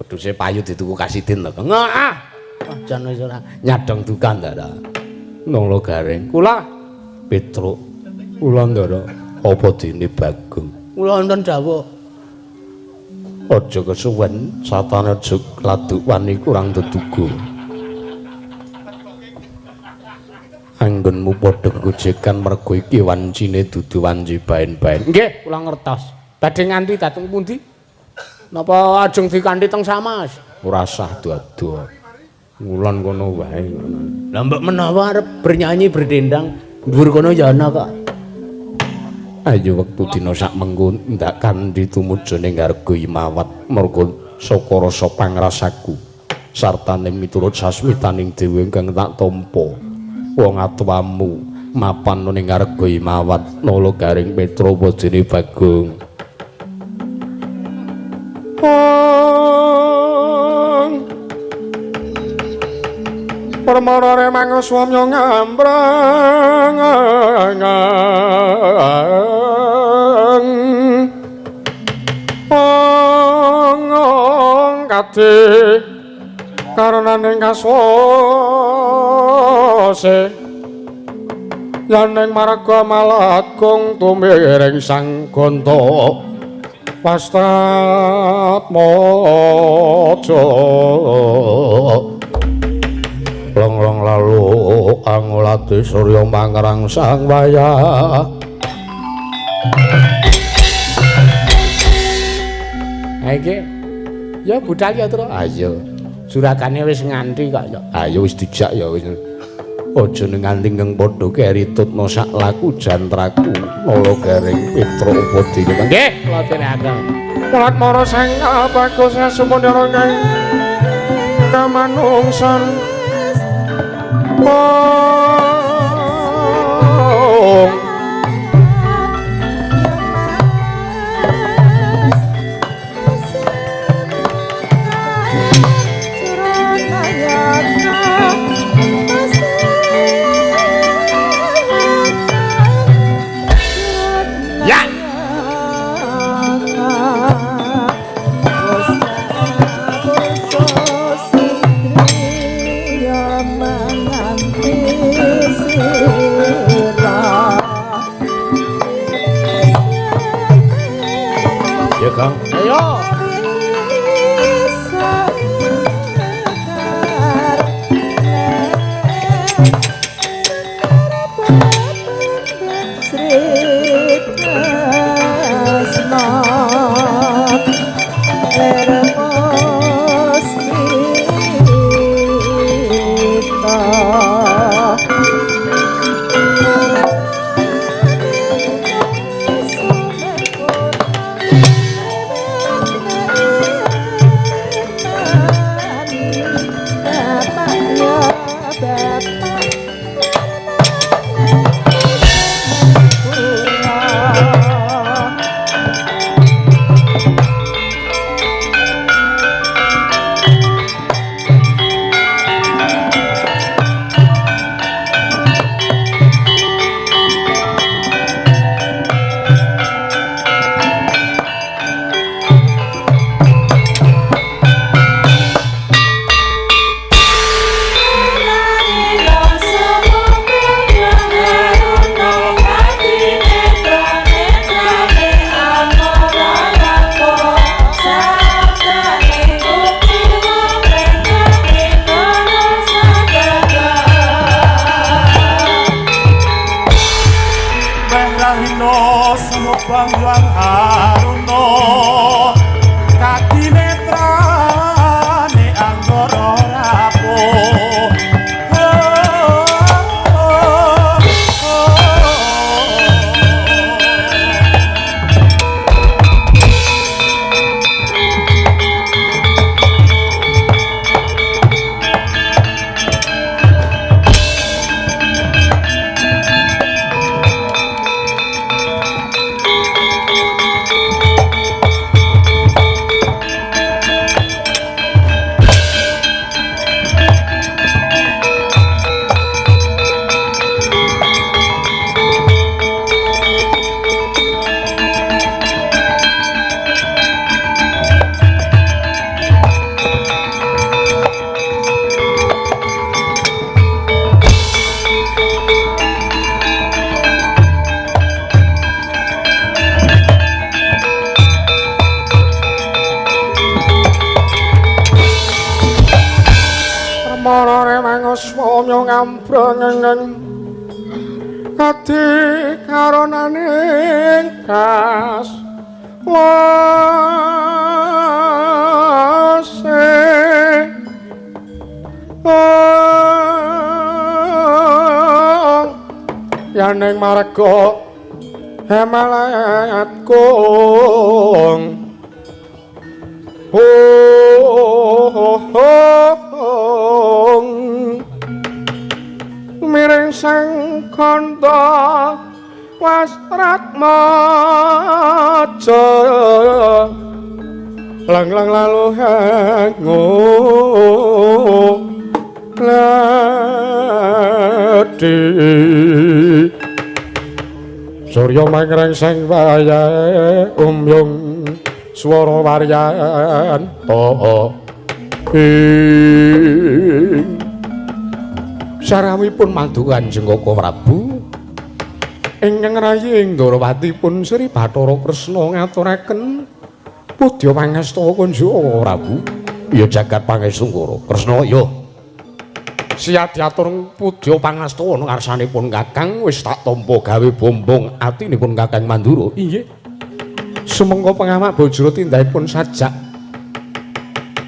Wedhuse payu dituku Kasidin to. Heeh. Ah jan wis ora nyadong duka Ndara. Nala garing. Kula Petruk. Kula Ndara apa dene Bagong? Kula wonten dawuh. Aja kesuwen satane aja laduk wani kurang tetugu. Anggonmu padha gegojekan mergo iki wancine dudu wanci baen-baen. Nggih, kula ngertos. Badhe nganti dhateng pundi? Napa ajeng dikanthi teng Samas? Ora sah ado-ado. Ngulon kono wae ngono. Lah mbok menawa arep bernyanyi berdendang dhuwur kono ya ana kok. Ayo wektu dina sak mengko ndak kanthi tumuju ning Harga Imawat mergo saka rasa pangrasaku sartane miturut sasmitaning dewa ingkang tak tampa. Wong atuwamu Mapan ning ngarga Imawat Nala Garing Petra Padene Bagong. Permara remang swamya ngambrang kadi karenaning kaswase yaning marga malagung tumiring sang gonta pastatmaja. Long-long lalu angulati surya mangrang sang wayah. Iki ya budal ya, Tru. Ayo. Juragane wis nganti kok ya. Ayo wis dijak ya wis. Aja nganti ngeng padha keri tutna sak laku jantraku Nala Garing Petra Upadine. Nggih, kula tindakaken. Mulat mara sang bagus sumundara kang kamanungsan. Ya. Ya, Kang. Ayo. Ati karonaning kas wase yaning marga hemalat kung miring sang kandha Wasratmaja lang lang lalu hangu ladi surya mangrengseng wayahe umyung swara waryan to ing sarawipun mandu Kanjeng Koko Prabu ingkang rayi ing Ndorowati pun Sri Bathara Kresna ngaturaken pudya pangastawa kunjuk Prabu. Ya jagat pangestu Ngoro Kresna ya siap diatur pudya pangastawa ngarsanipun Kakang wis tak tampa gawe bombong atinipun Kakang Mandura. Inggih. Sumangga pengamak bojro tindakipun sajak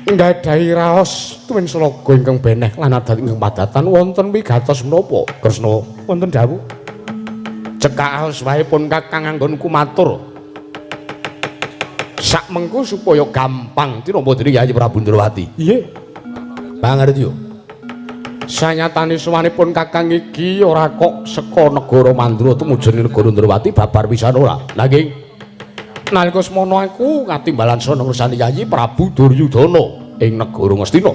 nggadahi raos tuwin selaga ingkang beneh lan adat ingkang padatan wonten wigatos menapa Kresna wonten dawuh cekak aos wae pun Kakang anggonku matur sak mengko supaya gampang tinampa dening Yayi Prabu Ndrawati. Inggih. Pangarep yo. Sanyatane suwanipun Kakang iki ora kok saka negara Mandura tumuju negara Ndrawati babar pisan ora. Nanging nalika semono aku katimbalan sono ngersani Yayi Prabu Duryudana ing negara Ngastina.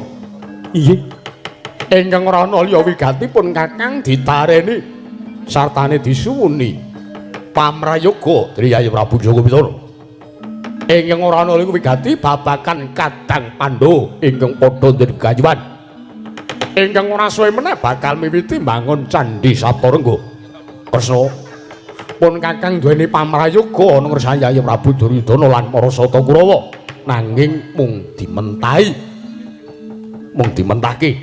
Inggih. Ingkang ora ana liya wigatipun Kakang ditareni sartane disuwuni pamrayoga dening Yayi Prabu Joko Pitana. Ingkang ora ana liya wigati babagan Kadang Pandhawa ingkang padha dirgayuhan. Ingkang ora suwe meneh bakal miwiti mbangun Candhi Saptarengga. Kresna pun Kakang duweni pamrayoga ana ngersane Yayi Prabu Duryudana lan para Sata Kurawa nanging mung dimentahi mung dimentahke.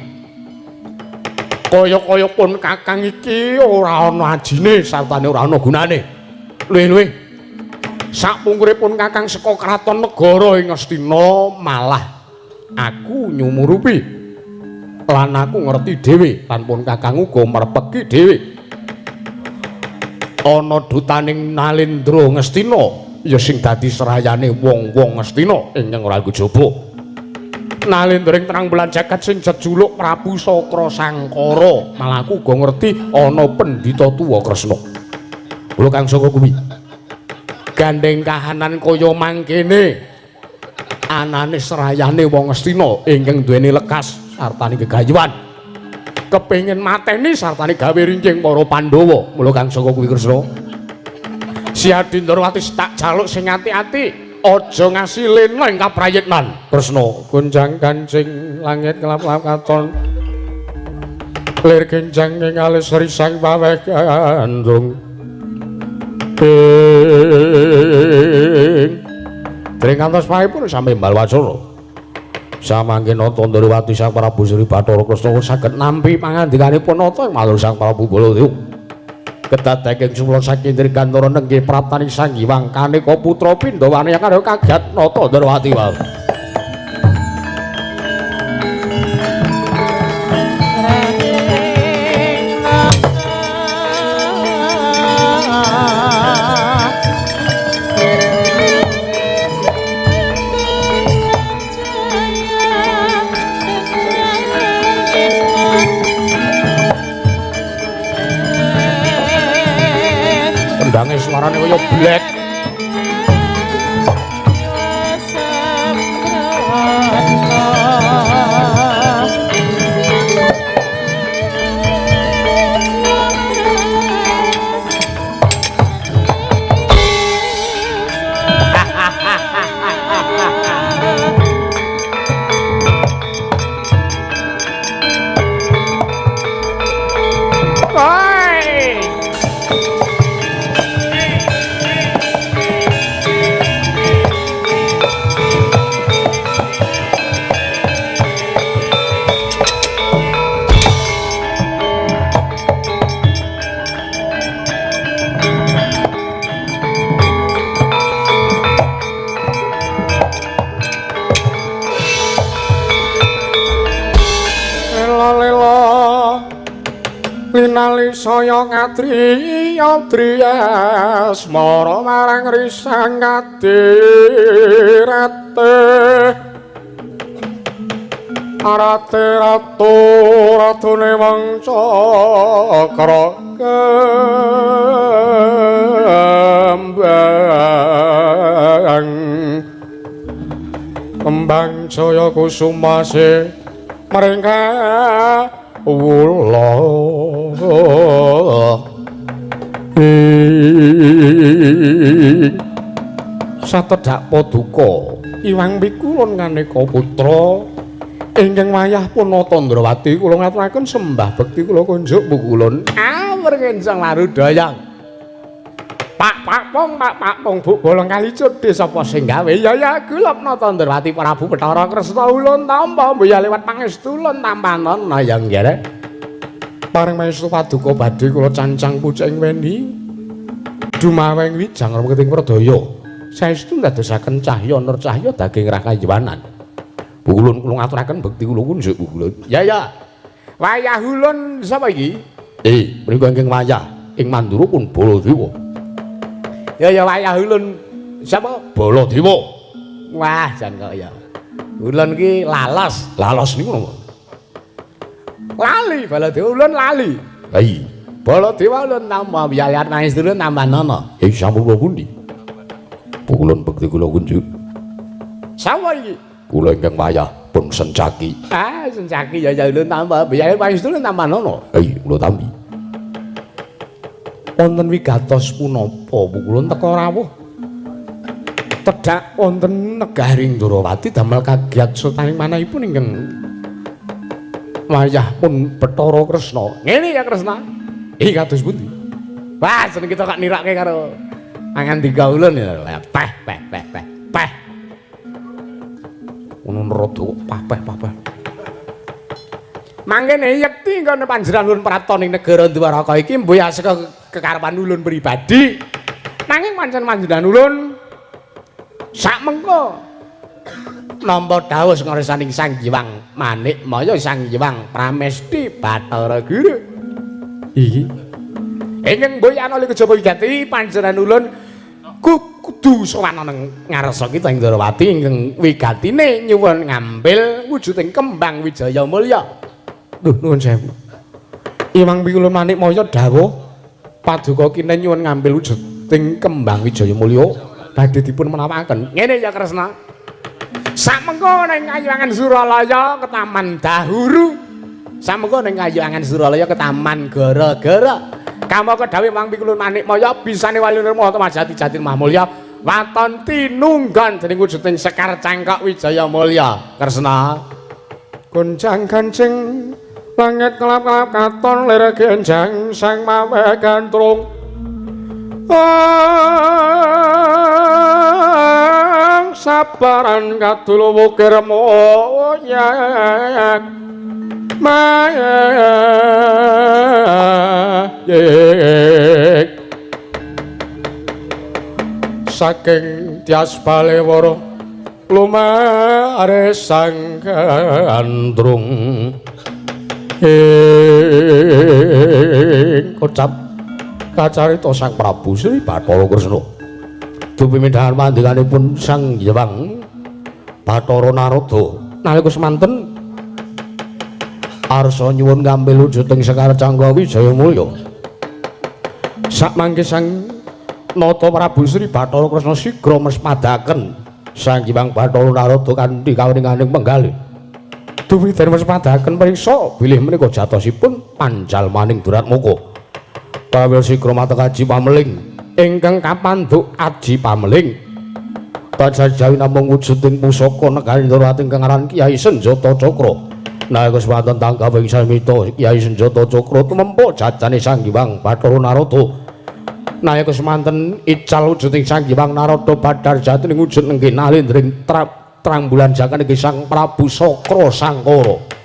Kaya-kaya pun Kakang iki ora ana ajine sartane ora ana gunane. Luwih-luwih sakpungkure pun Kakang saka kraton negara ing Ngastina malah aku nyumurupi. Lan aku ngerti dhewe lan pun Kakang uga merpeki dhewe. Ana dutaning Nalendra Ngastina ya sing dadi serayane wong-wong Ngastina ingkang ora kejaba. Nalendra ing terang bulan jagat sing jejuluk Prabu Sakra Sangkara, malah aku uga ngerti ana pendhita tuwa Kresna. Kula kang saka kuwi. Gandeng kahanan kaya mangkene anane serayane wong Ngastina ingkang duweni lekas sartane gegayuhan kepengin mateni sartane gawe rinjing para Pandhawa. Mula kang saka kuwi Kresna Siadi Ndrawati tak jaluk sing ati-ati aja ngasi lena ing kaprayitnan. Kresna gonjang kancing langit kelap-kelap katon lir genjang ing alis risang waweh gandrung ing dring kantos pahipun sami mbal wacana. Samangke nata Ndrawati Sang Prabu Sri Bathara Kresna saged nampi pangandikanipun nata matur Sang Prabu Baladewa. Kedadeking sumla saking Dirgantara nenggih praptaning Sang Hyang Kaneka putra Pindhawane karo kaget nata Ndrawati wae. Kendange suarane kaya blek. Linali saya ngadri adriyas mara marang risang kadirate Arate ratu ratune wong cakra kembang kembang jaya kusumase mringkah wula satedhak paduka Iwang Pikulun nganeka putra ingkang wayah Punata Ndrawati kula ngaturaken sembah bekti kula kunjuk pukulun awur ngenceng larudayang. Pak pak pong pak pak pong buk bolong kali cudhe sapa sing gawe ya ya gulap Nata Ndrawati Prabu Bathara Kresna ulun tampa mbuya liwat pangestu ulun tampanana ya nggih. Pareng maestu paduka badhe kula cancang pucuk ing weni dumaweng wijang remeting pradaya saestu ndadosaken cahya nur cahya daging rakayiwanan. Ulun kula ngaturaken bekti kula kunjuk ulun. Ya ya. Wayah ulun sapa iki? Mriku ingkang wayah ing Mandura pun Baladewa. Ya ya wayah ulun sapa? Baladewa. Wah, jan kok ya. Ulun ki lalos. Lalos niku napa? Lali Baladewa ulun lali. Ha iya. Baladewa ulun tampa wiyayat nangis ulun tambah nono. Sampun kula pundi? Ulun bekti kula kunjuk. Sapa iki? Kula ingkang wayah pun Sencaki. Ah, Sencaki ya ya ulun tambah biaya pangestu ulun tambah nono. Kula tampi. Wonten wigatos punapa ulun teka rawuh. Tedhak wonten negari Ndrawati damel kagiat sutaning manahipun ingkang wayah pun Bathara Kresna. Ngene ya Kresna. Kados pundi? Wah, jeneng kita kok nirake karo pangandika ulun ya. Peh peh peh peh peh. Ngono rada papeh papeh. Mangkene yekti kono panjenengan ulun praton ing negara Dwaraka iki mbuh saka kekarepan ulun pribadi. Nanging pancen panjenengan ulun sak mengko nampa dawuh ngarsaning Sang Hyang Manikmaya Sang Hyang Pramesti Bathara Guru. Iki ingkang mbuh ana kejaba wigati panjenengan ulun kudu sowan ana ngarsa kita ing Ndrawati ingkang wigatine nyuwun ngambil wujuding kembang Wijaya Mulya. Duh nuwun sewu. Iwang Pikulun Manikmaya dawuh paduka kinen nyuwun ngambil wujuding kembang Wijaya Mulya badhe dipun menawaken. Ngene ya Kresna. Samengko ning Kayuwangan Suralaya ke Taman Dahuru. Samengko ning Kayuwangan Suralaya ke Taman Gara-gara. Kamangka dawuh Wang Pikulun Manikmaya bisane wali nirma jati jati Mahmulya waton tinunggon dening wujuding sekar cangkok Wijaya Mulya. Kresna goncang kancing langit kelap-kelap katon lir genjang sang mawe gantrung sabaran kadul wukir moyak mayek saking tias balewara lumare sang gandrung ing kocap kacarita Sang Prabu Sri Bathara Kresna dupi mindhahan panjenenganipun Sang Hyang Bathara Narada nalika semanten arsa nyuwun ngambil wujuding Sekar Cangga Wijaya Mulya. Sakmangke Sang Nata Prabu Sri Bathara Kresna sigra mesmadaken Sang Hyang Bathara Narada kanthi kaweninganing penggalih. Dupi den mesmadaken priksa bilih menika jatosipun panjalmaning Duratmaka. Pawil sigra mateng aji pameling ingkang kapandhuk aji pameling. Tajajawi namung wujuding pusaka negari Ndrawati ingkang aran Kyai Senjata Cakra. Nalika semanten tanggap ing samita Kyai Senjata Cakra tumempa jajane Sang Hyang Bathara Narada. Nalika semanten ical wujuding Sang Hyang Narada badhar jatining wujud nenggih nalindring terang bulan jakan iki Sang Prabu Sakra Sangkara.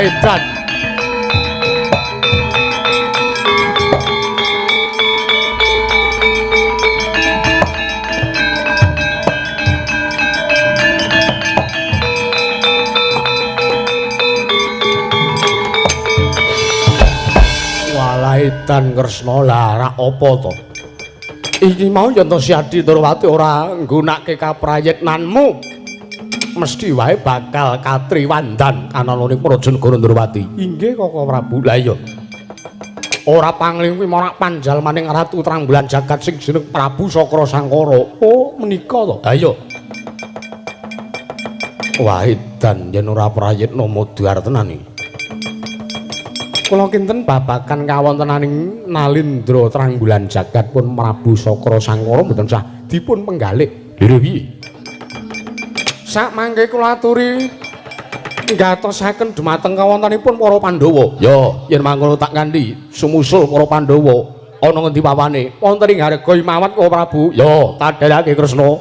Walah edan. Walah edan Kresna lah rak apa to? Iki mau yen to si Adi Ndorowati ora nggunake kaprayitnanmu, mesti wae bakal katriwandan kanana ning Praja Negara Ndorowati. Inggih Koko Prabu. Lah iya. Ora pangling kuwi marak panjalmaning Ratu Terang Bulan Jagat sing jeneng Prabu Sakra Sangkara. Oh, menika to. Ha iya. Wah, edan yen ora prayitna modar tenan iki. Kula kinten babagan kawontenaning Nalindra Terang Bulan Jagat pun Prabu Sakra Sangkara mboten sah dipun penggalih. Lha piye? Sak mangke kula aturi nggatosaken dumateng kawontenipun para Pandhawa. Ya, yen mangkono tak kanthi sumusul para Pandhawa ana ngendi pawane? Wonten ing Harga Imawat Koko Prabu. Ya, tadhelake Kresna.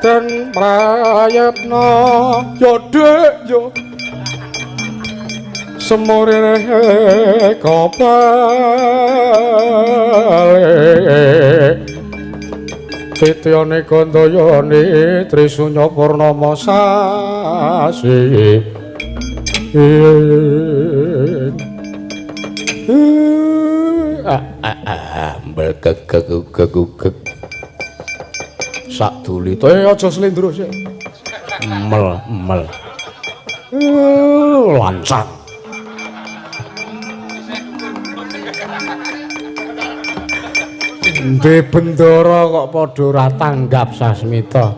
Den prayitna ya Dik ya semurine kopale titiyane gandayane trisunya purnama sasi mbelgegegegeg sak dulite aja slendro sik mel mel lancang ndhe bendara kok padha ora tanggap Sasmita.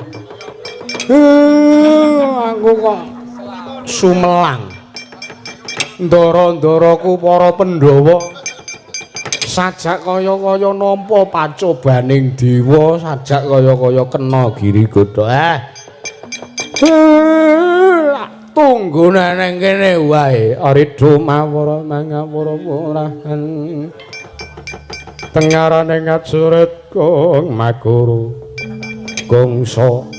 Aku kok sumelang ndara-ndaraku para Pandhawa sajak kaya-kaya nampa pacobaning dewa, sajak kaya-kaya kena giri godha. Tunggu nang kene wae. Aridho mawara mangawara murahan. Tengarane ngajurit kong maguru gongso.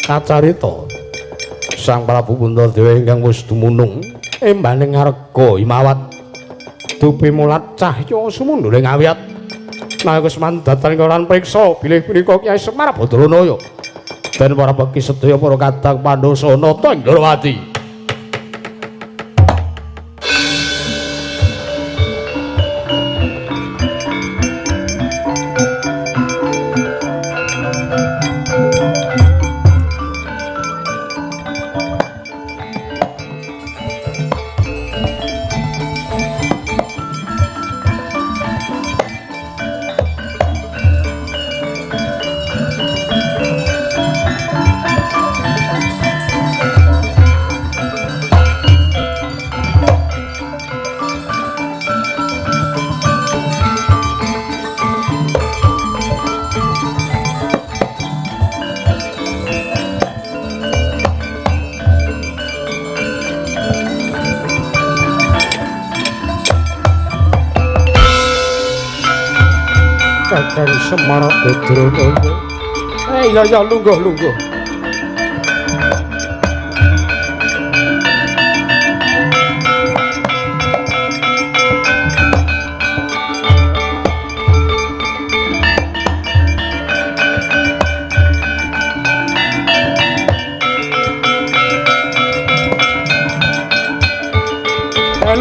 Kacarita Sang Prabu Puntadewa ingkang wis dumunung embaning ngarga Himawat dupi mulat cahya sumundhuling awiyat nalika semandatan lan priksa bilih punika Kyai Semar Badranaya dan para beki sedaya para kadang Pandhasa Nata Ndrawati. Kakang Semar Badranaya. Ya ya lungguh lungguh.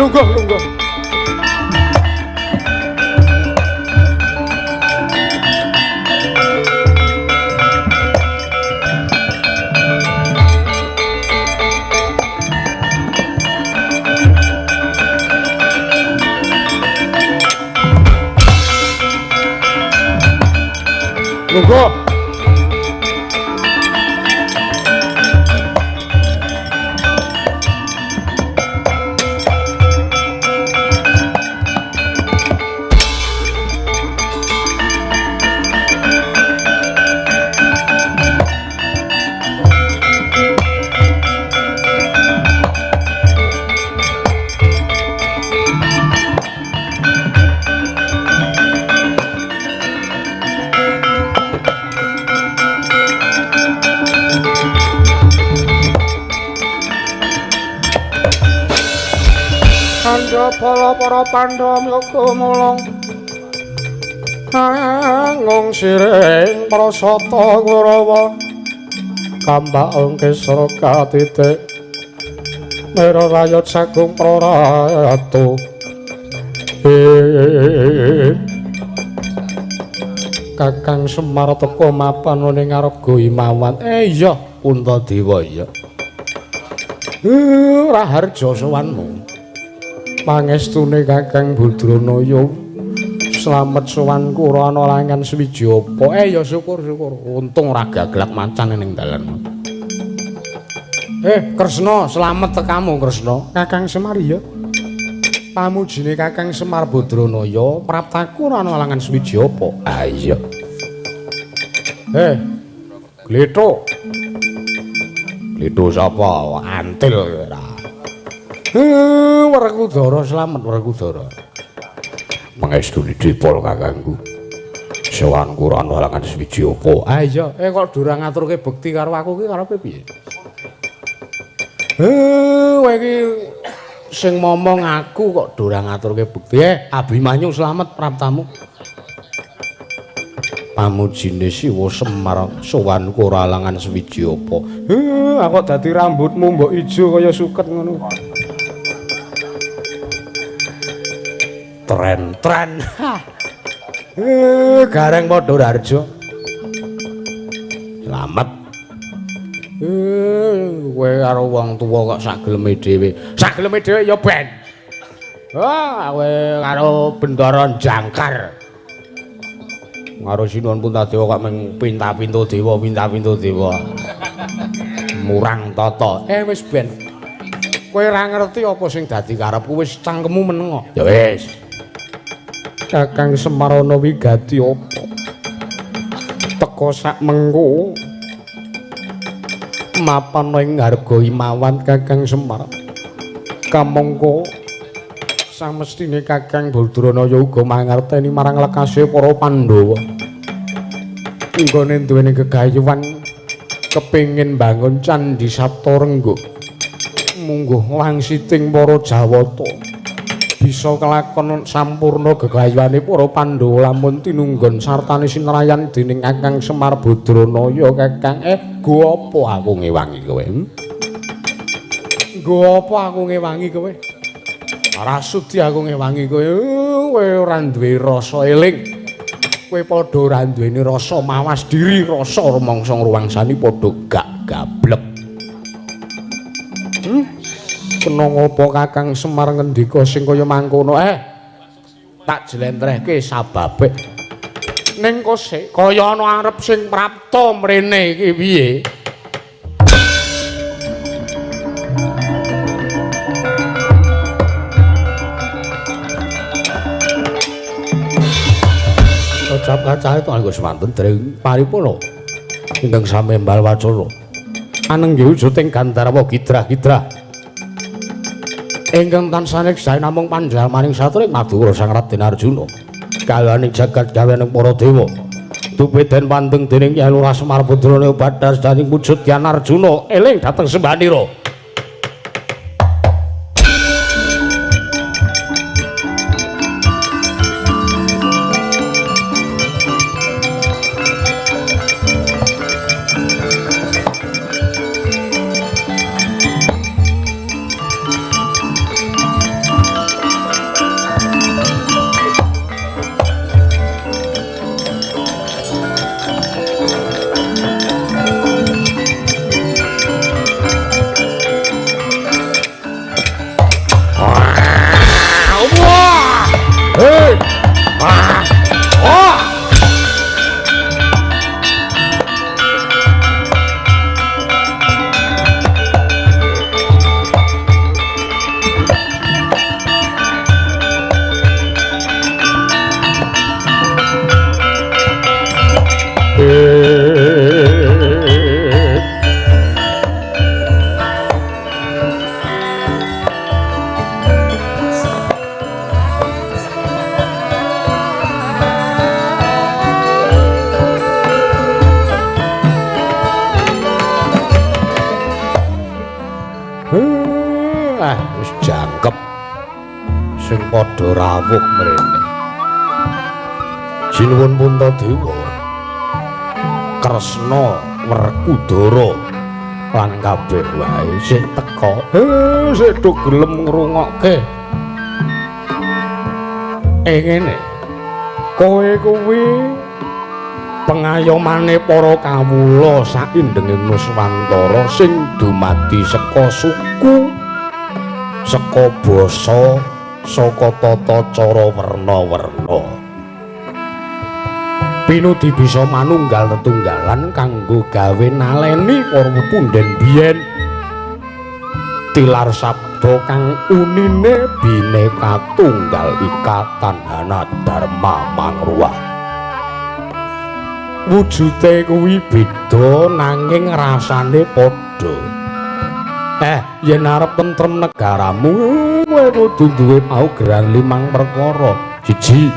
Lungguh, lungguh. Lungguh. Kala para Pandhawa yoga mulung angung siring prasata Kurawa kambak angkesra katitik mera rayot sagung praratu. Kakang Semar teka mapan ning ngarga Himawan. Iya Puntadewa iya. Raharja sowanmu. Pangestune Kakang Badranaya slamet sowanku ora ana langan suwiji apa. Ya syukur-syukur untung ora gaglak macan ning dalan. Kresna slamet tekamu Kresna. Kakang Semar iya. Pamujine Kakang Semar Badranaya praptaku ora ana langan suwiji apa. Ah iya. Glethuk. Glethuk sapa? Antil ora. Werkudara slamet Werkudara. Pangestune dipol kakangku. Sowanku ora ana halangan suwiji apa. Ah iya, kok ora ngaturke bekti karo aku ki karepe piye? Kowe iki sing momong aku kok ora ngaturke bekti. Abimanyu slamet praptamu. Pamujine Siwa Semar sowanku ora halangan suwiji apa. Aku dadi rambutmu mbok ijo kaya suket ngono. Tren-tren. Gareng padha Raharja. Slamet. Kowe karo wong tuwa kok sak geleme dhewe. Sak geleme dhewe ya ben. Ah, kowe karo Bendara Jangkar. Karo Sinuwun Puntadewa kok mung pinta-pintu dewa, pinta-pintu dewa. Murang tata. Wis ben. Kowe ora ngerti apa sing dadi karepku, wis cangkemmu meneng kok. Ya wis. Kakang Semar ana wigati apa? Teka sak mengko mapan ing harga Himawan Kakang Semar. Kamangka samestine Kakang Badranaya uga mangerteni marang lekase para Pandhawa. Nggone duweni gegayuhan kepengin bangun Candhi Saptarengga. Mungguh wangsiting para Jawata bisa kelakon sampurna gegayuhane para Pandhawa lamun tinunggon sartane sinrayan dening Kakang Semar Badranaya. Kakang, go apa aku ngewangi kowe? Go apa aku ngewangi kowe? Ora sudi aku ngewangi kowe. Kowe ora duwe rasa eling. Kowe padha ora duweni rasa mawas diri, rasa rumangsa ngruwangsani padha gak gablek. Kena ngopo Kakang Semar ngendika sing kaya mangkono? Tak jlentrehke sababe. Ning kose kaya ana arep sing prapta mrene iki piye? Kocap kacahe to anggo semanten dereng paripurna ingkang samembal wacana. Anengge wujuding Gandharwa gidrah-gidrah. Ingkang tansah neksahe namung panjalmaning satring madura Sang Raden Arjuna. Kahaning jagat gawening para dewa. Dupe den pandeng dening Kyai Lurah Semar Badranaya badhas daning wujud Yan Arjuna eling dhateng sembahanira. sing padha rawuh mrene. Sinuwun Puntadewa, Kresna, Werkudara lan kabeh wae sing teka, sing do gelem ngrungokke. Ngene. Kowe kuwi pengayomane para kawula saindenging Nuswantara sing dumadi saka suku, saka basa, saka tata cara werna-werna. Pinudi bisa manunggal tetunggalan kanggo gawe naleni para pepundhen biyen. Tilar sabda kang unine Bhinneka Tunggal Ika Tanhana Dharma Mangruwah. Wujude kuwi beda nanging rasane padha. Yen arep tentrem negaramu kowe kudu duwe paugeran limang perkara. Siji,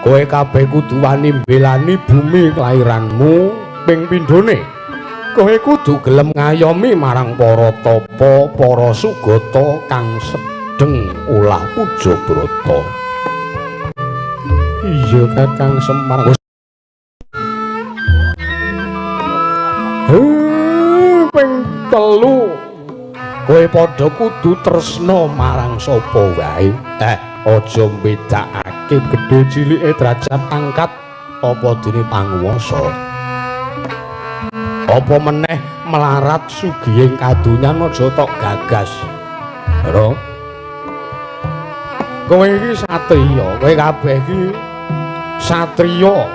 kowe kabeh kudu wani mbelani bumi kelahiranmu. Ping pindhone, kowe kudu gelem ngayomi marang para tapa, para sugata kang sedeng ulah puja brata. Iya Kakang Semar. Ping telu, kowe padha kudu tresna marang sapa wae. Aja mbedakake gedhe cilike derajat pangkat apa dene panguwasa. Apa meneh melarat sugihing kadonyan aja tok gagas. Lho. Kowe iki satriya, kowe kabeh iki satriya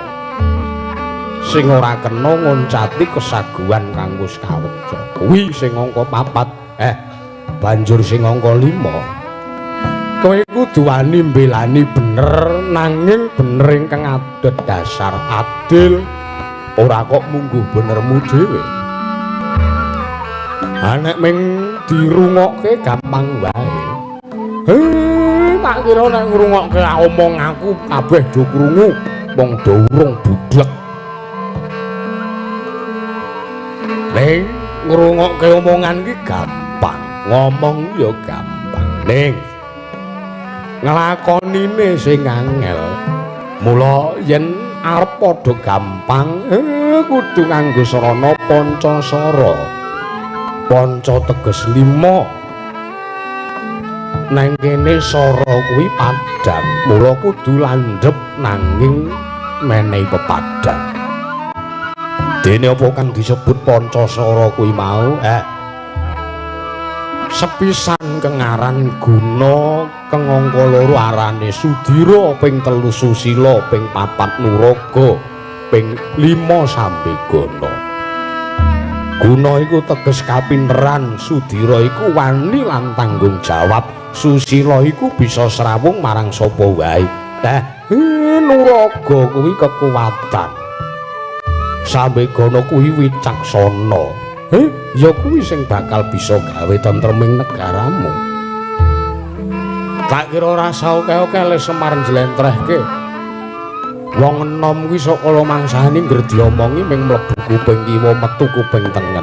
sing ora kena ngoncati kesaguhan kang wis kaweca. Kuwi sing angka 4, banjur sing angka 5. Kowe kudu wani mbelani bener nanging bener ingkang adhedhasar adil. Ora kok mungguh benermu dhewe. Ha nek ming dirungokke gampang wae. Tak kira nek ngrungokke omong aku kabeh do krungu, wong do urung budhek. Ning ngrungokke omongan iki gampang, ngomong ya gampang. Ning nglakonine sing angel. Mula yen arep padha gampang, kudu nganggo sarana pancasara. Panca teges 5. Nang kene sara kuwi padhang, mula kudu landhep nanging menehi pepadhang. Dene apa kang disebut pancasara kuwi mau? Sepisan kengaran guna, kengangka loro arane Sudira, ping 3 Susila, ping 4 Nuraga, ping 5 Sambegana. Guna iku teges kapinteran, Sudira iku wani lan tanggung jawab, Susila iku bisa srawung marang sapa wae. Nuraga kuwi kekuatan, Sambegana kuwi wicaksana. Ya kuwi sing bakal bisa gawe tentreming negaramu. Tak kira rasa oke-oke le Semar njlentrehke. Wong enom kuwi sok kala mangsane ngger diomongi ming mlebu kuping kiwa metu kuping tengen.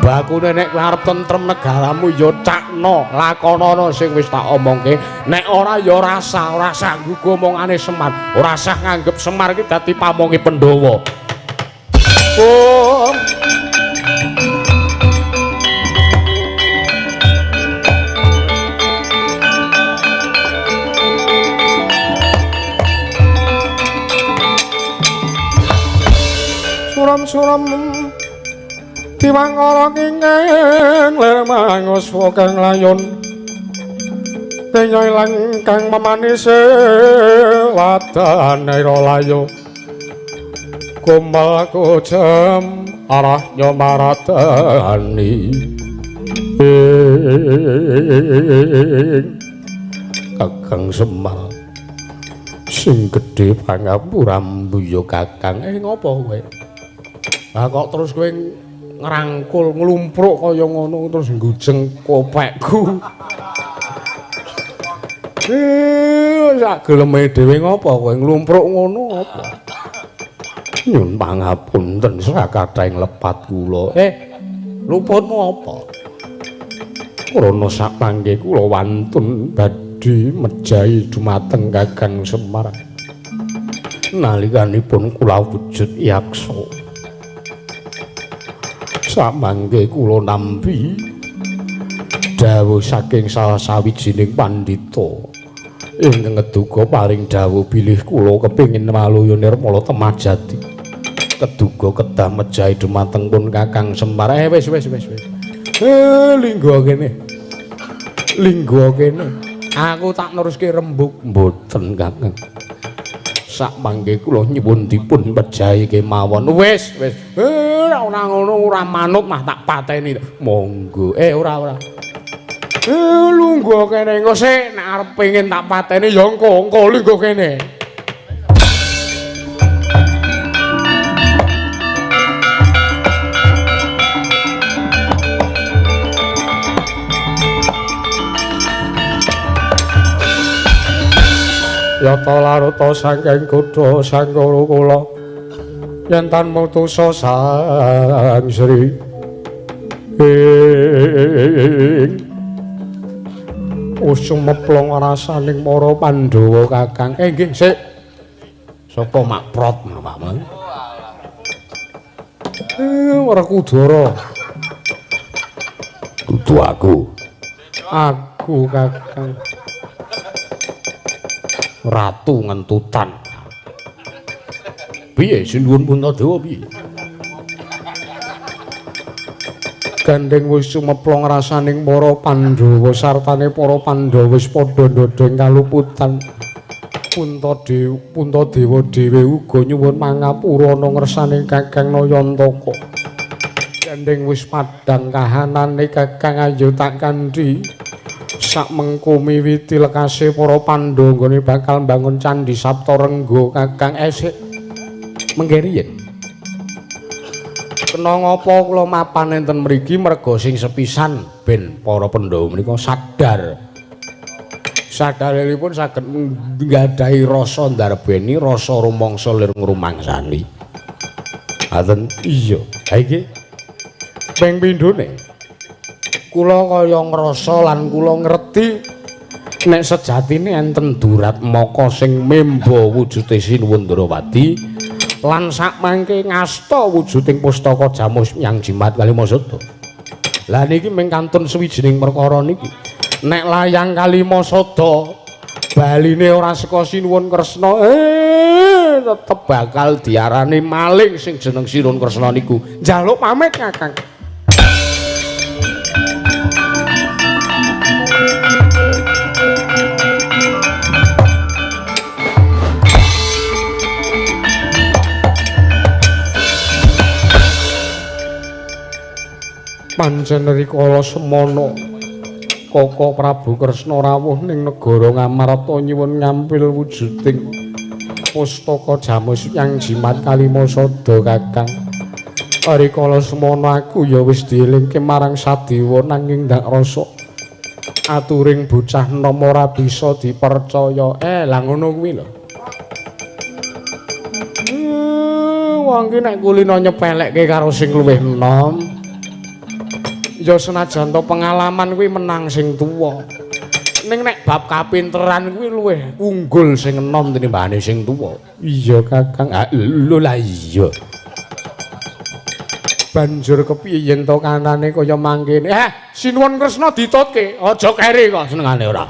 Bakune nek kowe arep tentrem negaramu ya cakno, lakonono sing wis tak omongke. Nek ora ya ora sah nggugu omongane Semar. Ora sah nganggep Semar iki dadi pamonge Pandhawa. Oh. Suram-suram diwangara kingeng lir manguswa kang layon kenya ilang kang memanise ladane layo kumal kujem arah nyomaradani. Kakang Semar sing gedhe pangapuramu ya Kakang. Ngopo kowe? Lah kok terus kowe ngrangkul nglumpruk kaya ngono terus nggujeng kopekku. Sak geleme dhewe ngopo kowe nglumpruk ngono apa? Nyun pangapunten sakathahing lepat kula. Luputmu apa? Krana sapangge kula wantun badhe badhe mejahi dumateng Kakang Semar. Nalikanipun kula wujud yaksa. Samangke kula nampi dawuh saking salah sawijining pandhita ingkang ngeduga paring dawuh bilih kula kepengin waluya nirmala temajati. Keduga kedah mejahi dumateng pun Kakang Semar. Wis wis wis wis. Linggo kene. Linggo kene. Aku tak neruske rembug. Mboten Kakang. Sak mangke kula nyuwun dipun pejahi kemawon. Wis wis. Ora ngono ora manut mah tak pateni. Monggo. Ora ora. Lungguh kene engko sik nek arep pengin tak pateni ya engko engko lungguh kene. Yata laruta saking kutha sangkara kula yen tan mutusa Sang Sri ing usum meplong rasaning para Pandhawa Kakang. Nggih sik. Sapa makprot ngono Pak Mang? Werkudara. Dudu aku. Aku Kakang. Ratu ngentutan. Piye sinuwun Puntadewa piye? Gandeng wis sumeplong rasaning para Pandhawa sartane para Pandhawa wis padha ndodheng kaluputan. Puntadewa dhewe uga nyuwun mangapura ana ngersane Kakang Nayantaka. Gandeng wis padhang kahanane Kakang ayo tak kandhi. Sak mengko miwiti lekase para Pandhawa nggone bakal mbangun Candhi Saptarengga Kakang. Esik mengke riyin. Kena ngapa kula mapan enten mriki merga sing sepisan ben para Pandhawa menika sadar. Sadaripun saged nggadahi rasa ndarbeni, rasa rumangsa lir ngrumangsani. Ngaten? Iya. Ha iki ping pindhone kula kaya ngrasa lan kula ngerti nek sejatine enten duratmaka sing memba wujude Sinuwun Ndrawati lan sakmangke ngasta wujuding pustaka Jamus Yang Jimat Kalimasada. Lah niki mung kantun suwijining perkara niki. Nek layang Kalimasada baline ora saka Sinuwun Kresna, tetep bakal diarani maling sing jeneng Sinuwun Kresna niku. Njaluk pamit Kakang. Pancen rikala semana Koko Prabu Kresna rawuh ning negara Ngamarta nyuwun ngampil wujuding pustaka Jamus Yang Jimat Kalimasada Kakang. Rikala semana aku ya wis dielingke marang Sadewa nanging ndak rasa aturing bocah nom ora bisa dipercaya. Lah ngono kuwi lho. Wong ki nek kulino nyepelekke karo sing luwih enom. Ya senajan to pengalaman kuwi menang sing tuwa. Ning nek bab kapinteran kuwi luwih unggul sing enom tinimbane sing tuwa. Iya Kakang. Ha lho lah iya. Banjur kepiye yen to kanane kaya mangkene? Sinuwun Kresna ditutke, aja keri kok senengane ora.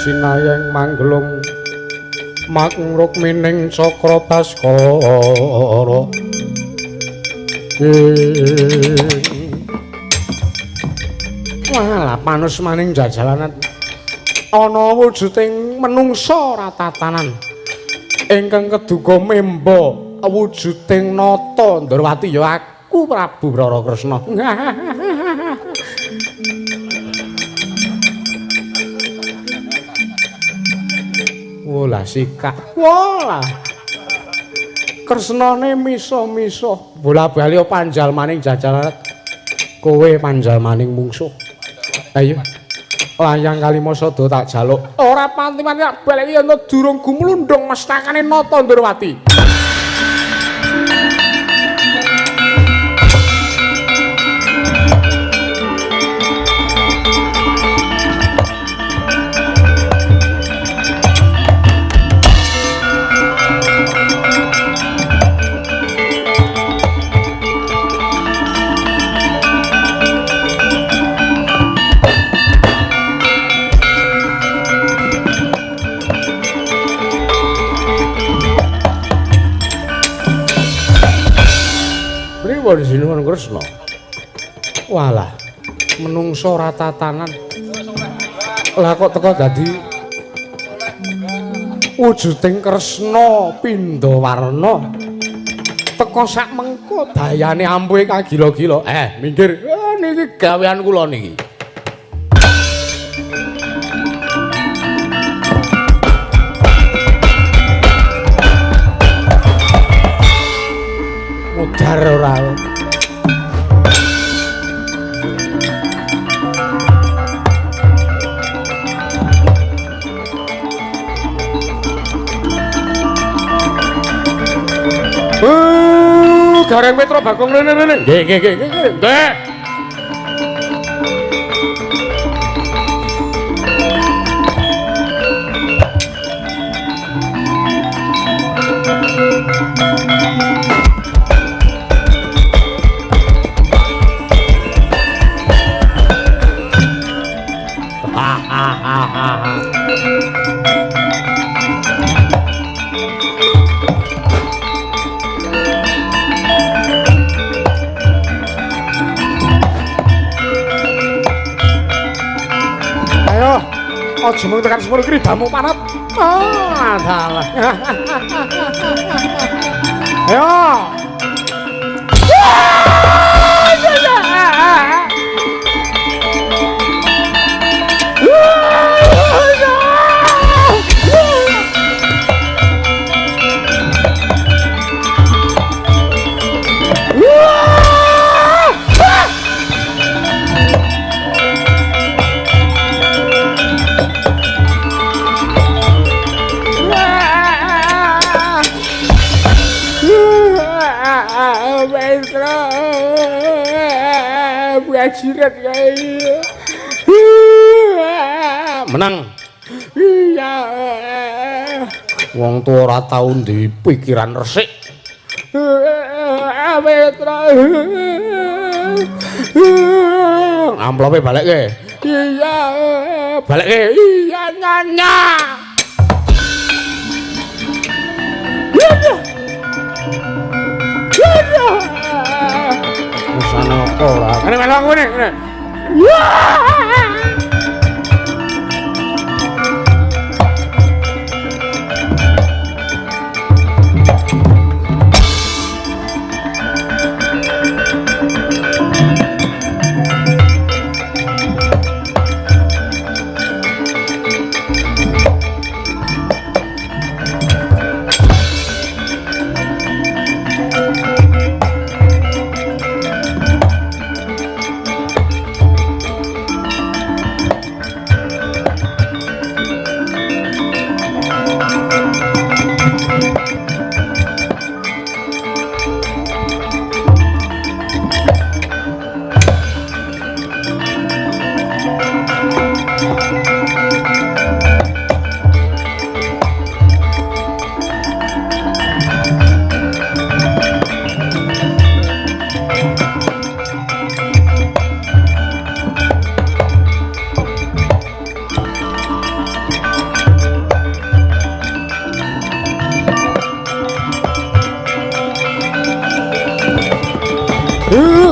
Sinayeng manggelung makrukmining cakra baskara. Walah panus maning jajalanan ana wujuding menungsa ora tatanan ingkang keduga memba wujuding nata Ndrawati ya aku Prabu Brara Kresna. Wolah sikak. Wolah. Kresnane misuh-misuh bola-bali panjalmaning jajalan kowe panjalmaning mungsuh. Ayo. Layang Kalimasada tak jaluk. Ora panti-panti tak baleki yen durung gumlundung mestakane Nata Ndrawati. Sinuwun Kresna. Walah, menungso ora tatanan. Lah kok teko dadi wujuding Kresna pindha warna. Teko sak mengko dayane ampuhe kagila-gila. Minggir. Niki gawean kula niki. Mudhar ora. Gareng Petro Bagong rene rene. Nggih nggih nggih nggih. Nggih. Aja mung tekan semono kridamu panat. Ah, dalah. Ayo. Jirat kae. Menang. Iya. Wong tuwa ora tau duwe pikiran resik. Petra. Amplope balekke. Iya, balekke. Iya, nyanya. Iya. Iya. Usana apa ora? Ngene melu aku ngene, ngene.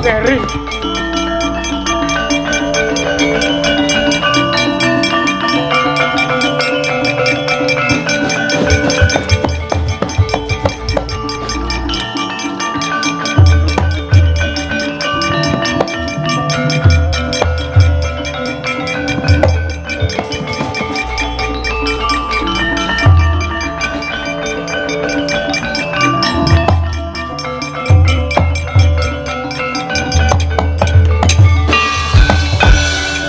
keri.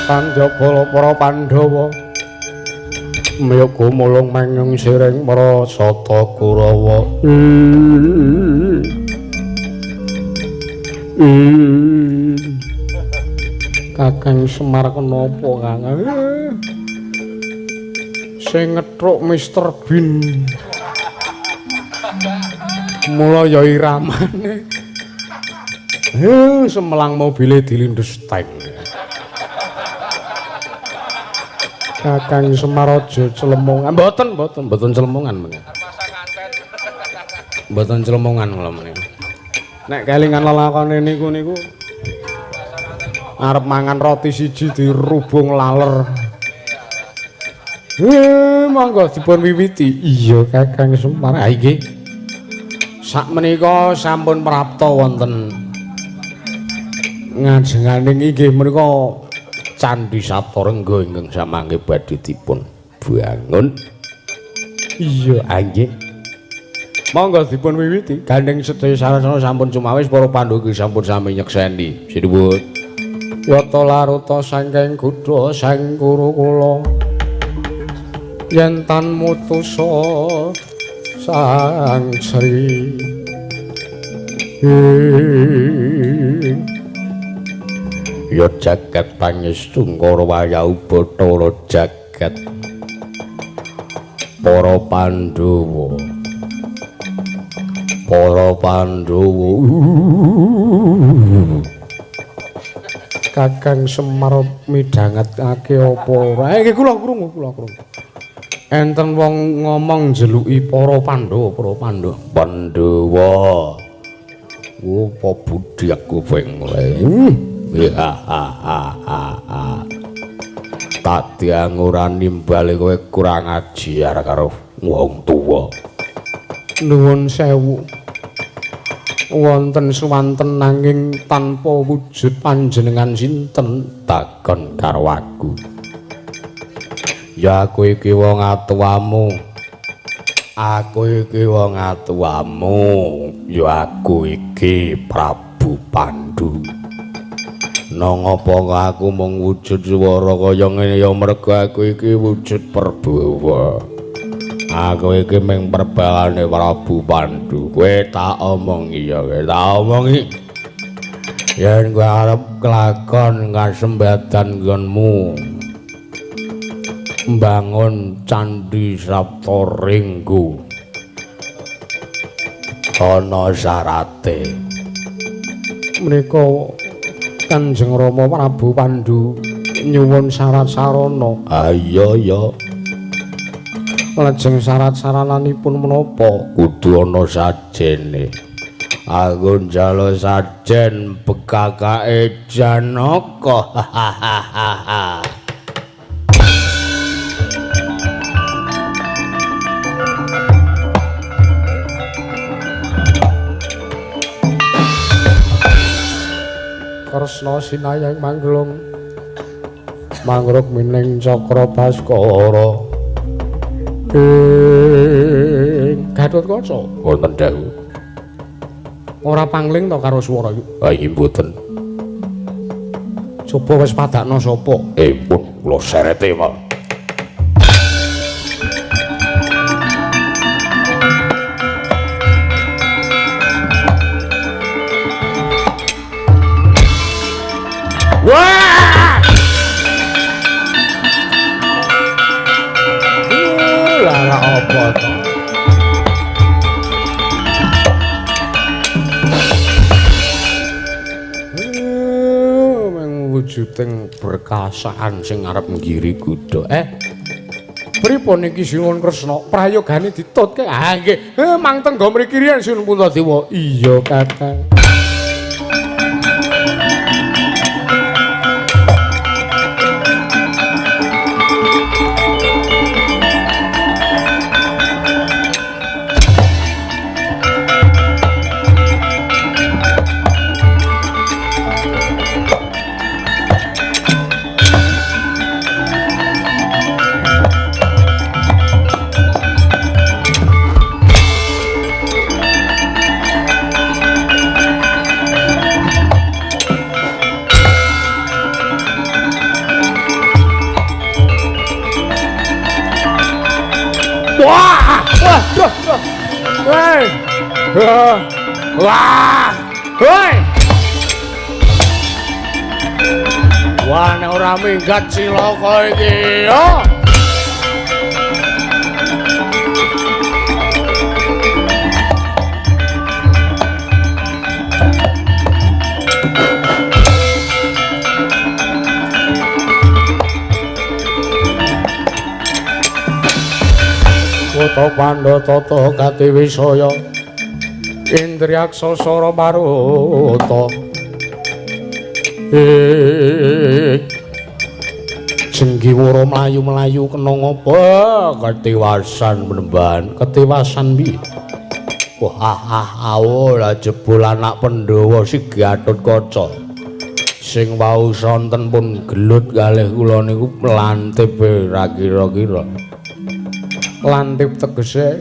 Panjabala para Pandhawa miyoga mulung manyung siring para sata Kurawa. Kakang Semar kenapa, Kang? Sing ngetruk Mr. Bean. Mula ya iramane. Semelang mobile dilindhes tank. Kakang Semar aja celemongan. Mboten, mboten, mboten celemongan menika. Mboten celemongan kula menika. Nek kelingan lelakone niku niku arep mangan roti siji dirubung laler. Monggo dipun wiwiti. Iya Kakang Semar. Ha nggih. Sakmenika sampun prapta wonten ngajenganing inggih menika Candhi Saptarengga ingkang samangke badhe dipun bangun. Iya, nggih. Monggo dipun wiwiti. Gandeng sedaya sarasana sampun cumawis para Pandhawa sampun sami nyekseni. Sinuwun. Yata laruta saking kudha sang Kurukula. Yen tan mutusa sang Sri. Ya jagat pangestu ngara wayah Bathara jagat para Pandhawa, para Pandhawa. Kakang Semar midhangetake apa ora? Nggih kula krungu, kula krungu. Enten wong ngomong njeluki para Pandhawa, para Pandhawa. Pandhawa. Opo budhek kuping kowe? Tadi ora nimbali kowe kurang ajar karo wong tuwa. Nuwun sewu. Wonten suwanten nanging tanpa wujud panjenengan sinten takon karo aku. Ya aku iki wong atuwamu. Aku iki wong atuwamu. Ya aku iki Prabu Pandu. Nang apa aku mung wujud swara kaya ngene ya mergo aku iki wujud perbawa. Aku iki mung perbawane Prabu Pandu. Kowe tak omongi ya, kowe tak omongi. Yen kowe arep kelakon kasembadan nggonmu mbangun Candhi Saptarengga ana syarate. Menika Kanjeng Rama Prabu Pandu nyuwun syarat sarana. Ha iya ya. Lajeng syarat sarananipun menapa? Kudu ana sajene. Aku njaluk sajen bekakake Janaka. Kresna sinayang mangglung mangruk mining cakra baskara ing Gatotkaca. Wonten dawuh. Ora pangling to karo swara iki? Ha nggih mboten. Coba wis padakno sapa? Pun kula serete mawon. Wah! Lah apa to? Mung wujuding berkasaan sing arep nggiri kuda. Pripun iki Sinuwun Kresna? Prayogane ditutke. Ah nggih. Mang tenggo mriki riyen Sinuwun Puntadewa. Iya, Kakang. Wah, wah, duh, duh. Hei. Wah. Hei. Wah, nek ora minggat cilaka iki. Yo. Kutha Pandhata Katiwisaya Indriyaksa Sara Maruta. Jenggiwara mlayu-mlayu kena ngapa ketiwasan menemban ketiwasan piye? Wah ah awo lah jebul anak Pandhawa si Gatotkaca sing wau sonten pun gelut kalih kula niku lantip ra kira-kira. Lantip tegese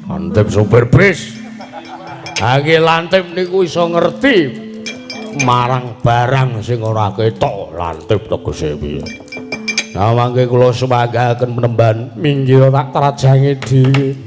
lantip sopir bis. Ha iki lantip niku iso ngerti marang barang sing ora ketok. Lantip tegese piye? Nah mangke kula sumanggaken penemban minggir tak trajange dhewe.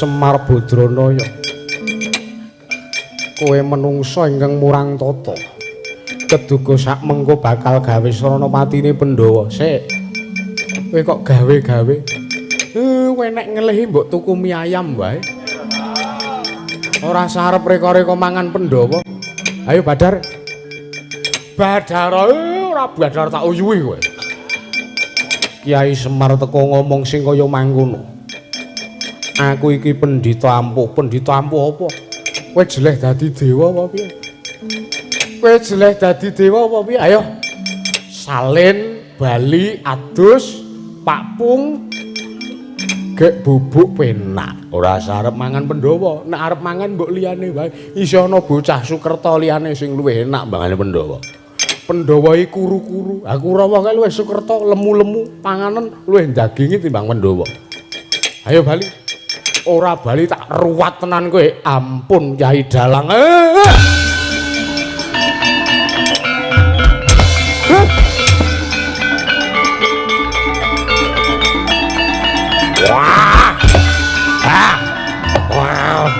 Semar Badranaya, kowe menungsa ingkang murang tata, keduga sak mengko bakal gawe srana patine Pandhawa. Sik, kowe kok gawe-gawe? Kowe nek ngelihi mbok tuku mie ayam wae. Ora sarep reka-reka mangan Pandhawa. Ayo Badar. Badar, ora Badar tak uyuhi kowe. Kiai Semar teko ngomong sing kaya mangkono. Aku iki pendhita ampuh, pendhita ampuh apa? Kowe jeleh dadi dewa apa piye? Kowe jeleh dadi dewa apa piye? Ayo. Salin, bali, adus, pakpung, gek bubuk penak. Ora sarep mangan Pandhawa. Nek arep mangan mbok liyane wae. Isih ana bocah Sukerta liyane sing luwih enak mbangane Pandhawa. Pandhawa iki kuru-kuru. Ha Kurawa kae luwih Sukerta, lemu-lemu, panganan luwih daginge timbang Pandhawa. Ayo bali. Ora bali tak ruwat tenan kowe. Ampun Kyai Dalang. Wah. Ah. Wow.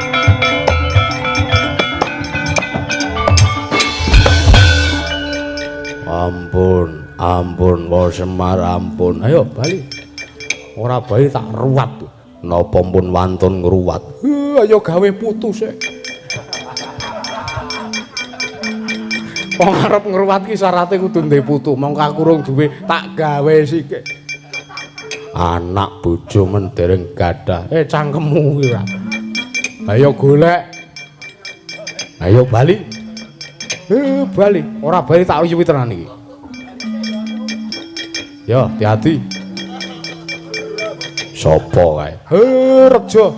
Ampun, ampun Wa Semar, ampun. Ayo bali. Ora bali tak ruwat. Napa pun wantun ngruwat? Ayo gawe putu sik. Wong arep ngruwat ki syarate kudu ndek putu. Mongko aku urung duwe, tak gawe sithik. Anak bojo men dereng gadah. Cangkemmu ki ora. Ayo golek. Ayo bali. Bali. Ora bali tak uyuhi tenan iki. Yo, hati-hati. Sopo kae? Rejo.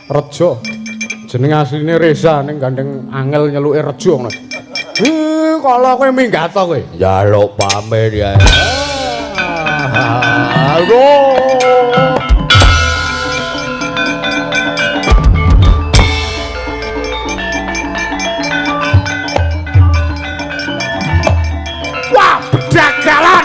Rejo. Jeneng asline Reza ning gandeng angel nyeluke Rejo ngono. Kala kowe minggat to kowe. Njaluk pamit ya. Aduh. Wah, bedagalan.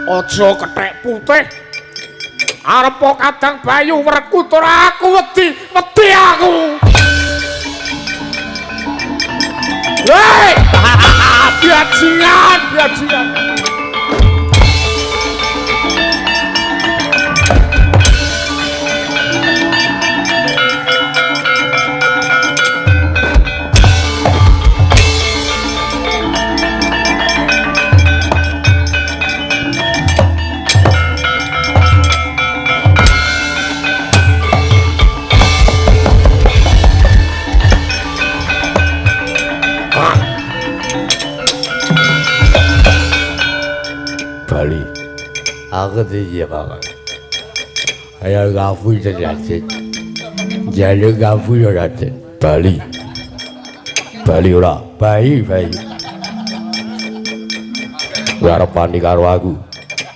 Aja kethek putih. Arepa kadang Bayu Werkudara aku wedi, wedi aku. Hei! Bajingan, bajingan. Bali. Aku dijebak. Ayo gafu terjadi. Jalur gafu terjadi. Bali. Bali ora. Bayi bayi. Kowe arep wani karo aku.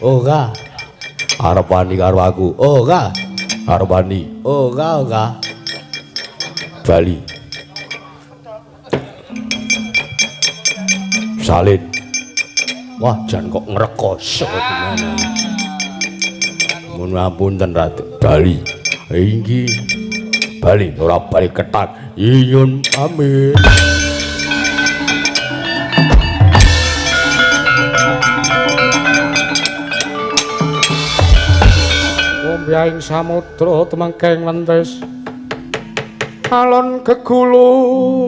Ora. Arep wani karo aku. Ora. Arep wani. Ora ora. Bali. Salin. Wah, jan kok ngrekoso gimana. Mun ngapunten Ratu. Bali. Inggih. Bali ora bali ketat. Inyun pamit. Ombyahing samudra tumengkeng lentis. Alon gegulungan.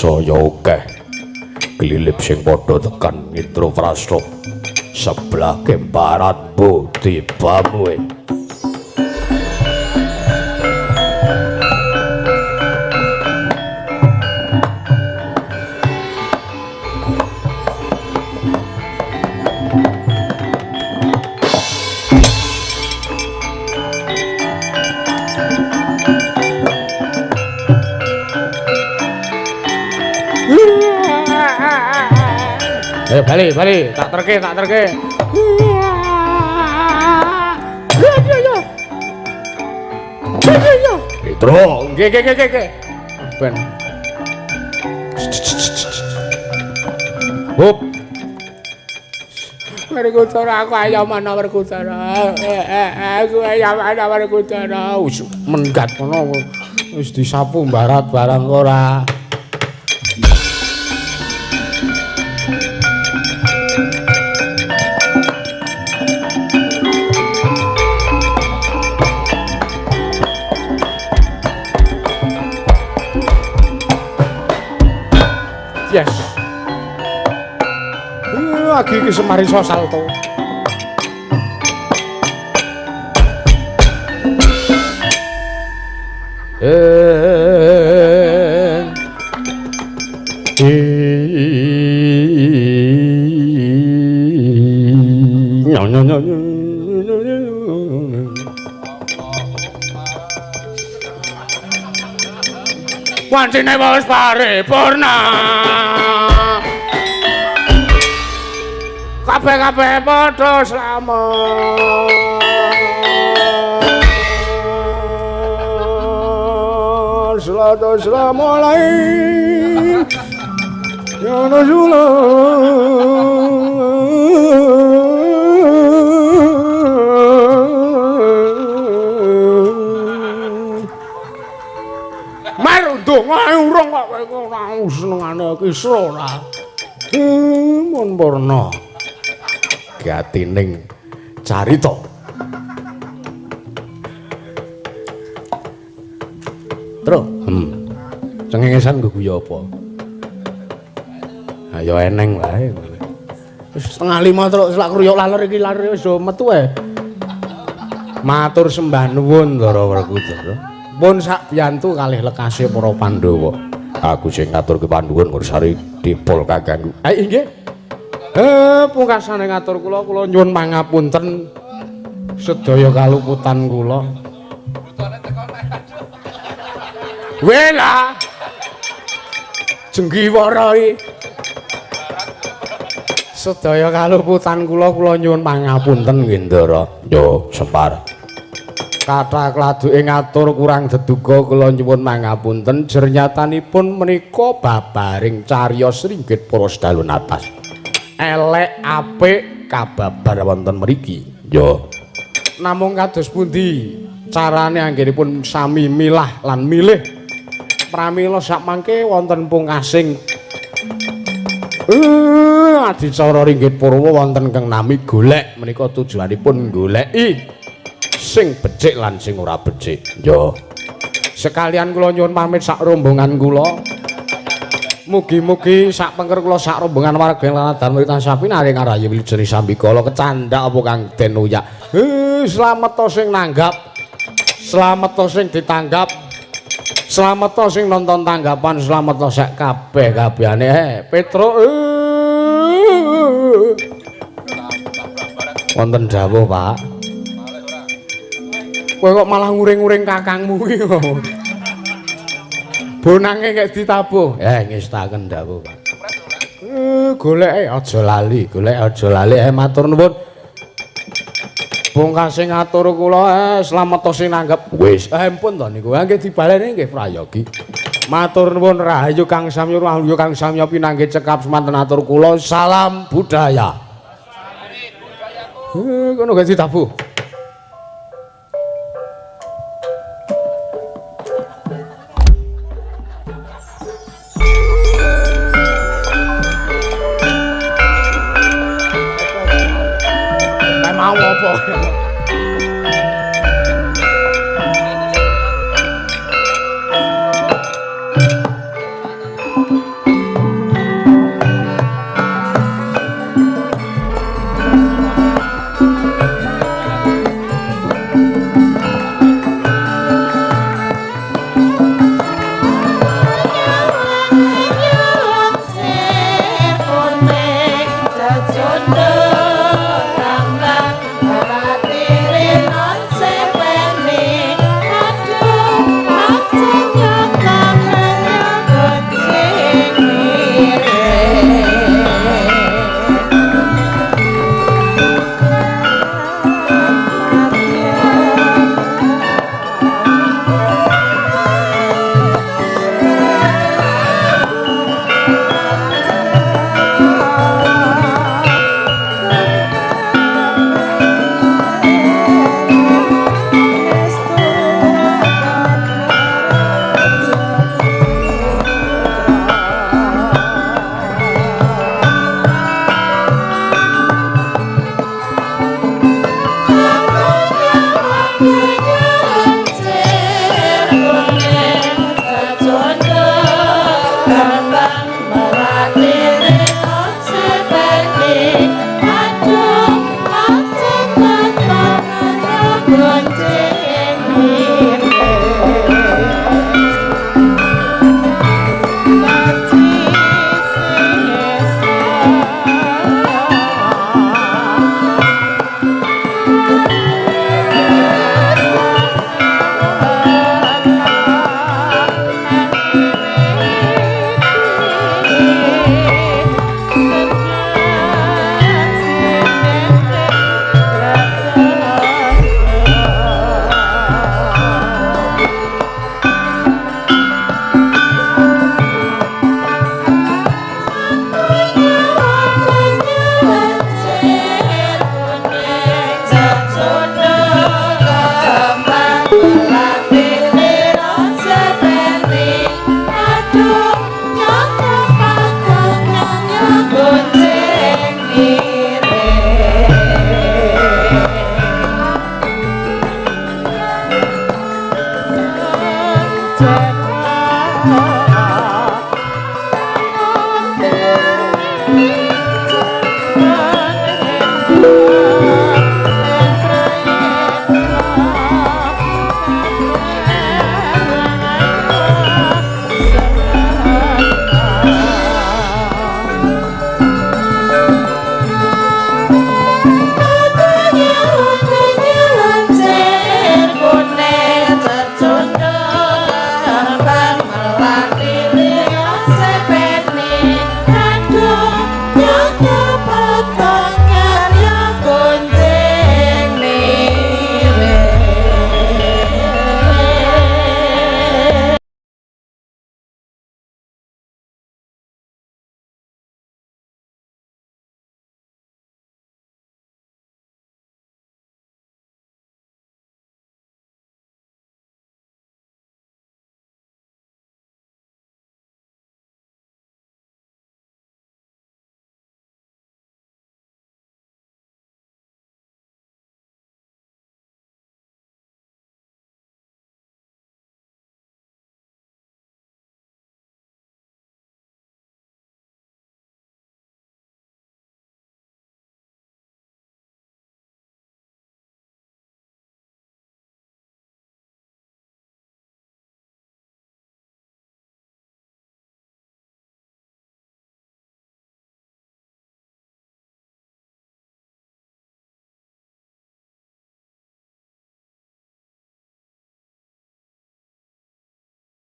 Saya akeh klilip sing padha tekan Indraprasta sebelah barat bu tibamu. Ayo bali, bali, tak terke, tak terke. Iya, iya, iya. Iya, iya. Petro, nggih, nggih, nggih, nggih. Ben. Hop. Werkudara aku ayo mana Werkudara. Aku ayo mana Werkudara. Wis menggat ngono wis disapu mbarat barang ora. Yes. Lagi iki Semar iso salto. Wancine wis paripurna. Kabeh-kabeh padha slamet. Salatu wassalamu alaihi ya Rasulullah. Mer ndonga urung kok kowe ora senengane kisra ora. Mun purna. Gatining carita. Tru, Cengengesan nggo guyu apa? Ayo eneng wae. Wis 4:30 truk selak kruyuk laler iki laler wis do metu ae. Matur sembah nuwun Ndara Werkudara. Pun sak biyantu kalih lekase para Pandhawa. Aku sing ngaturke panduwun Ngursari dipol kakangku. Eh inggih. Pungkasane ngatur kula, kula nyuwun pangapunten sedaya kaluputan kula. Wela. Jenggiwara iki. Sedaya kaluputan kula, kula nyuwun pangapunten nggih Ndara. Yo, Semar. Kathah kladuke ngatur kurang deduga kula nyuwun mangapunten jernyatanipun menika babaring cariyos ringgit para sedalun atas. Elek apik kababar wonten mriki. Ya. Namung kados pundi carane anggenipun sami milah lan milih pramila sakmangke wonten pungkasing adicara ringgit purwa wonten kang nami golek menika tujuanipun goleki sing becik lan sing ora becik. Ya. Sekalian kula nyuwun pamit sak rombongan kula. Mugi-mugi sak pengker kula sak rombongan warga lan darma tansah pinaring rahayu wilujeng sambikala kecandak apa kang den uyak. Slamet to sing nanggap. Slamet to sing ditanggap. Slamet to sing nonton tanggapan, slamet to sak kabeh kabehane. Petruk. Wonten dawuh, Pak. Kowe kok malah nguring-nguring kakangmu iki kok. Bonange kek ditabuh. Ngestaken dawuh, Pak. Goleke aja lali, golek aja lali. Matur nuwun. Pungkase ngatur kula slamet to sing nanggep. Wis, ampun to niku. Nggih dibaleni nggih prayogi. Matur nuwun rahayu kang samya rahayu kang samya pinanggih cekap semanten atur kula. Salam budaya. Kono gak ditabuh.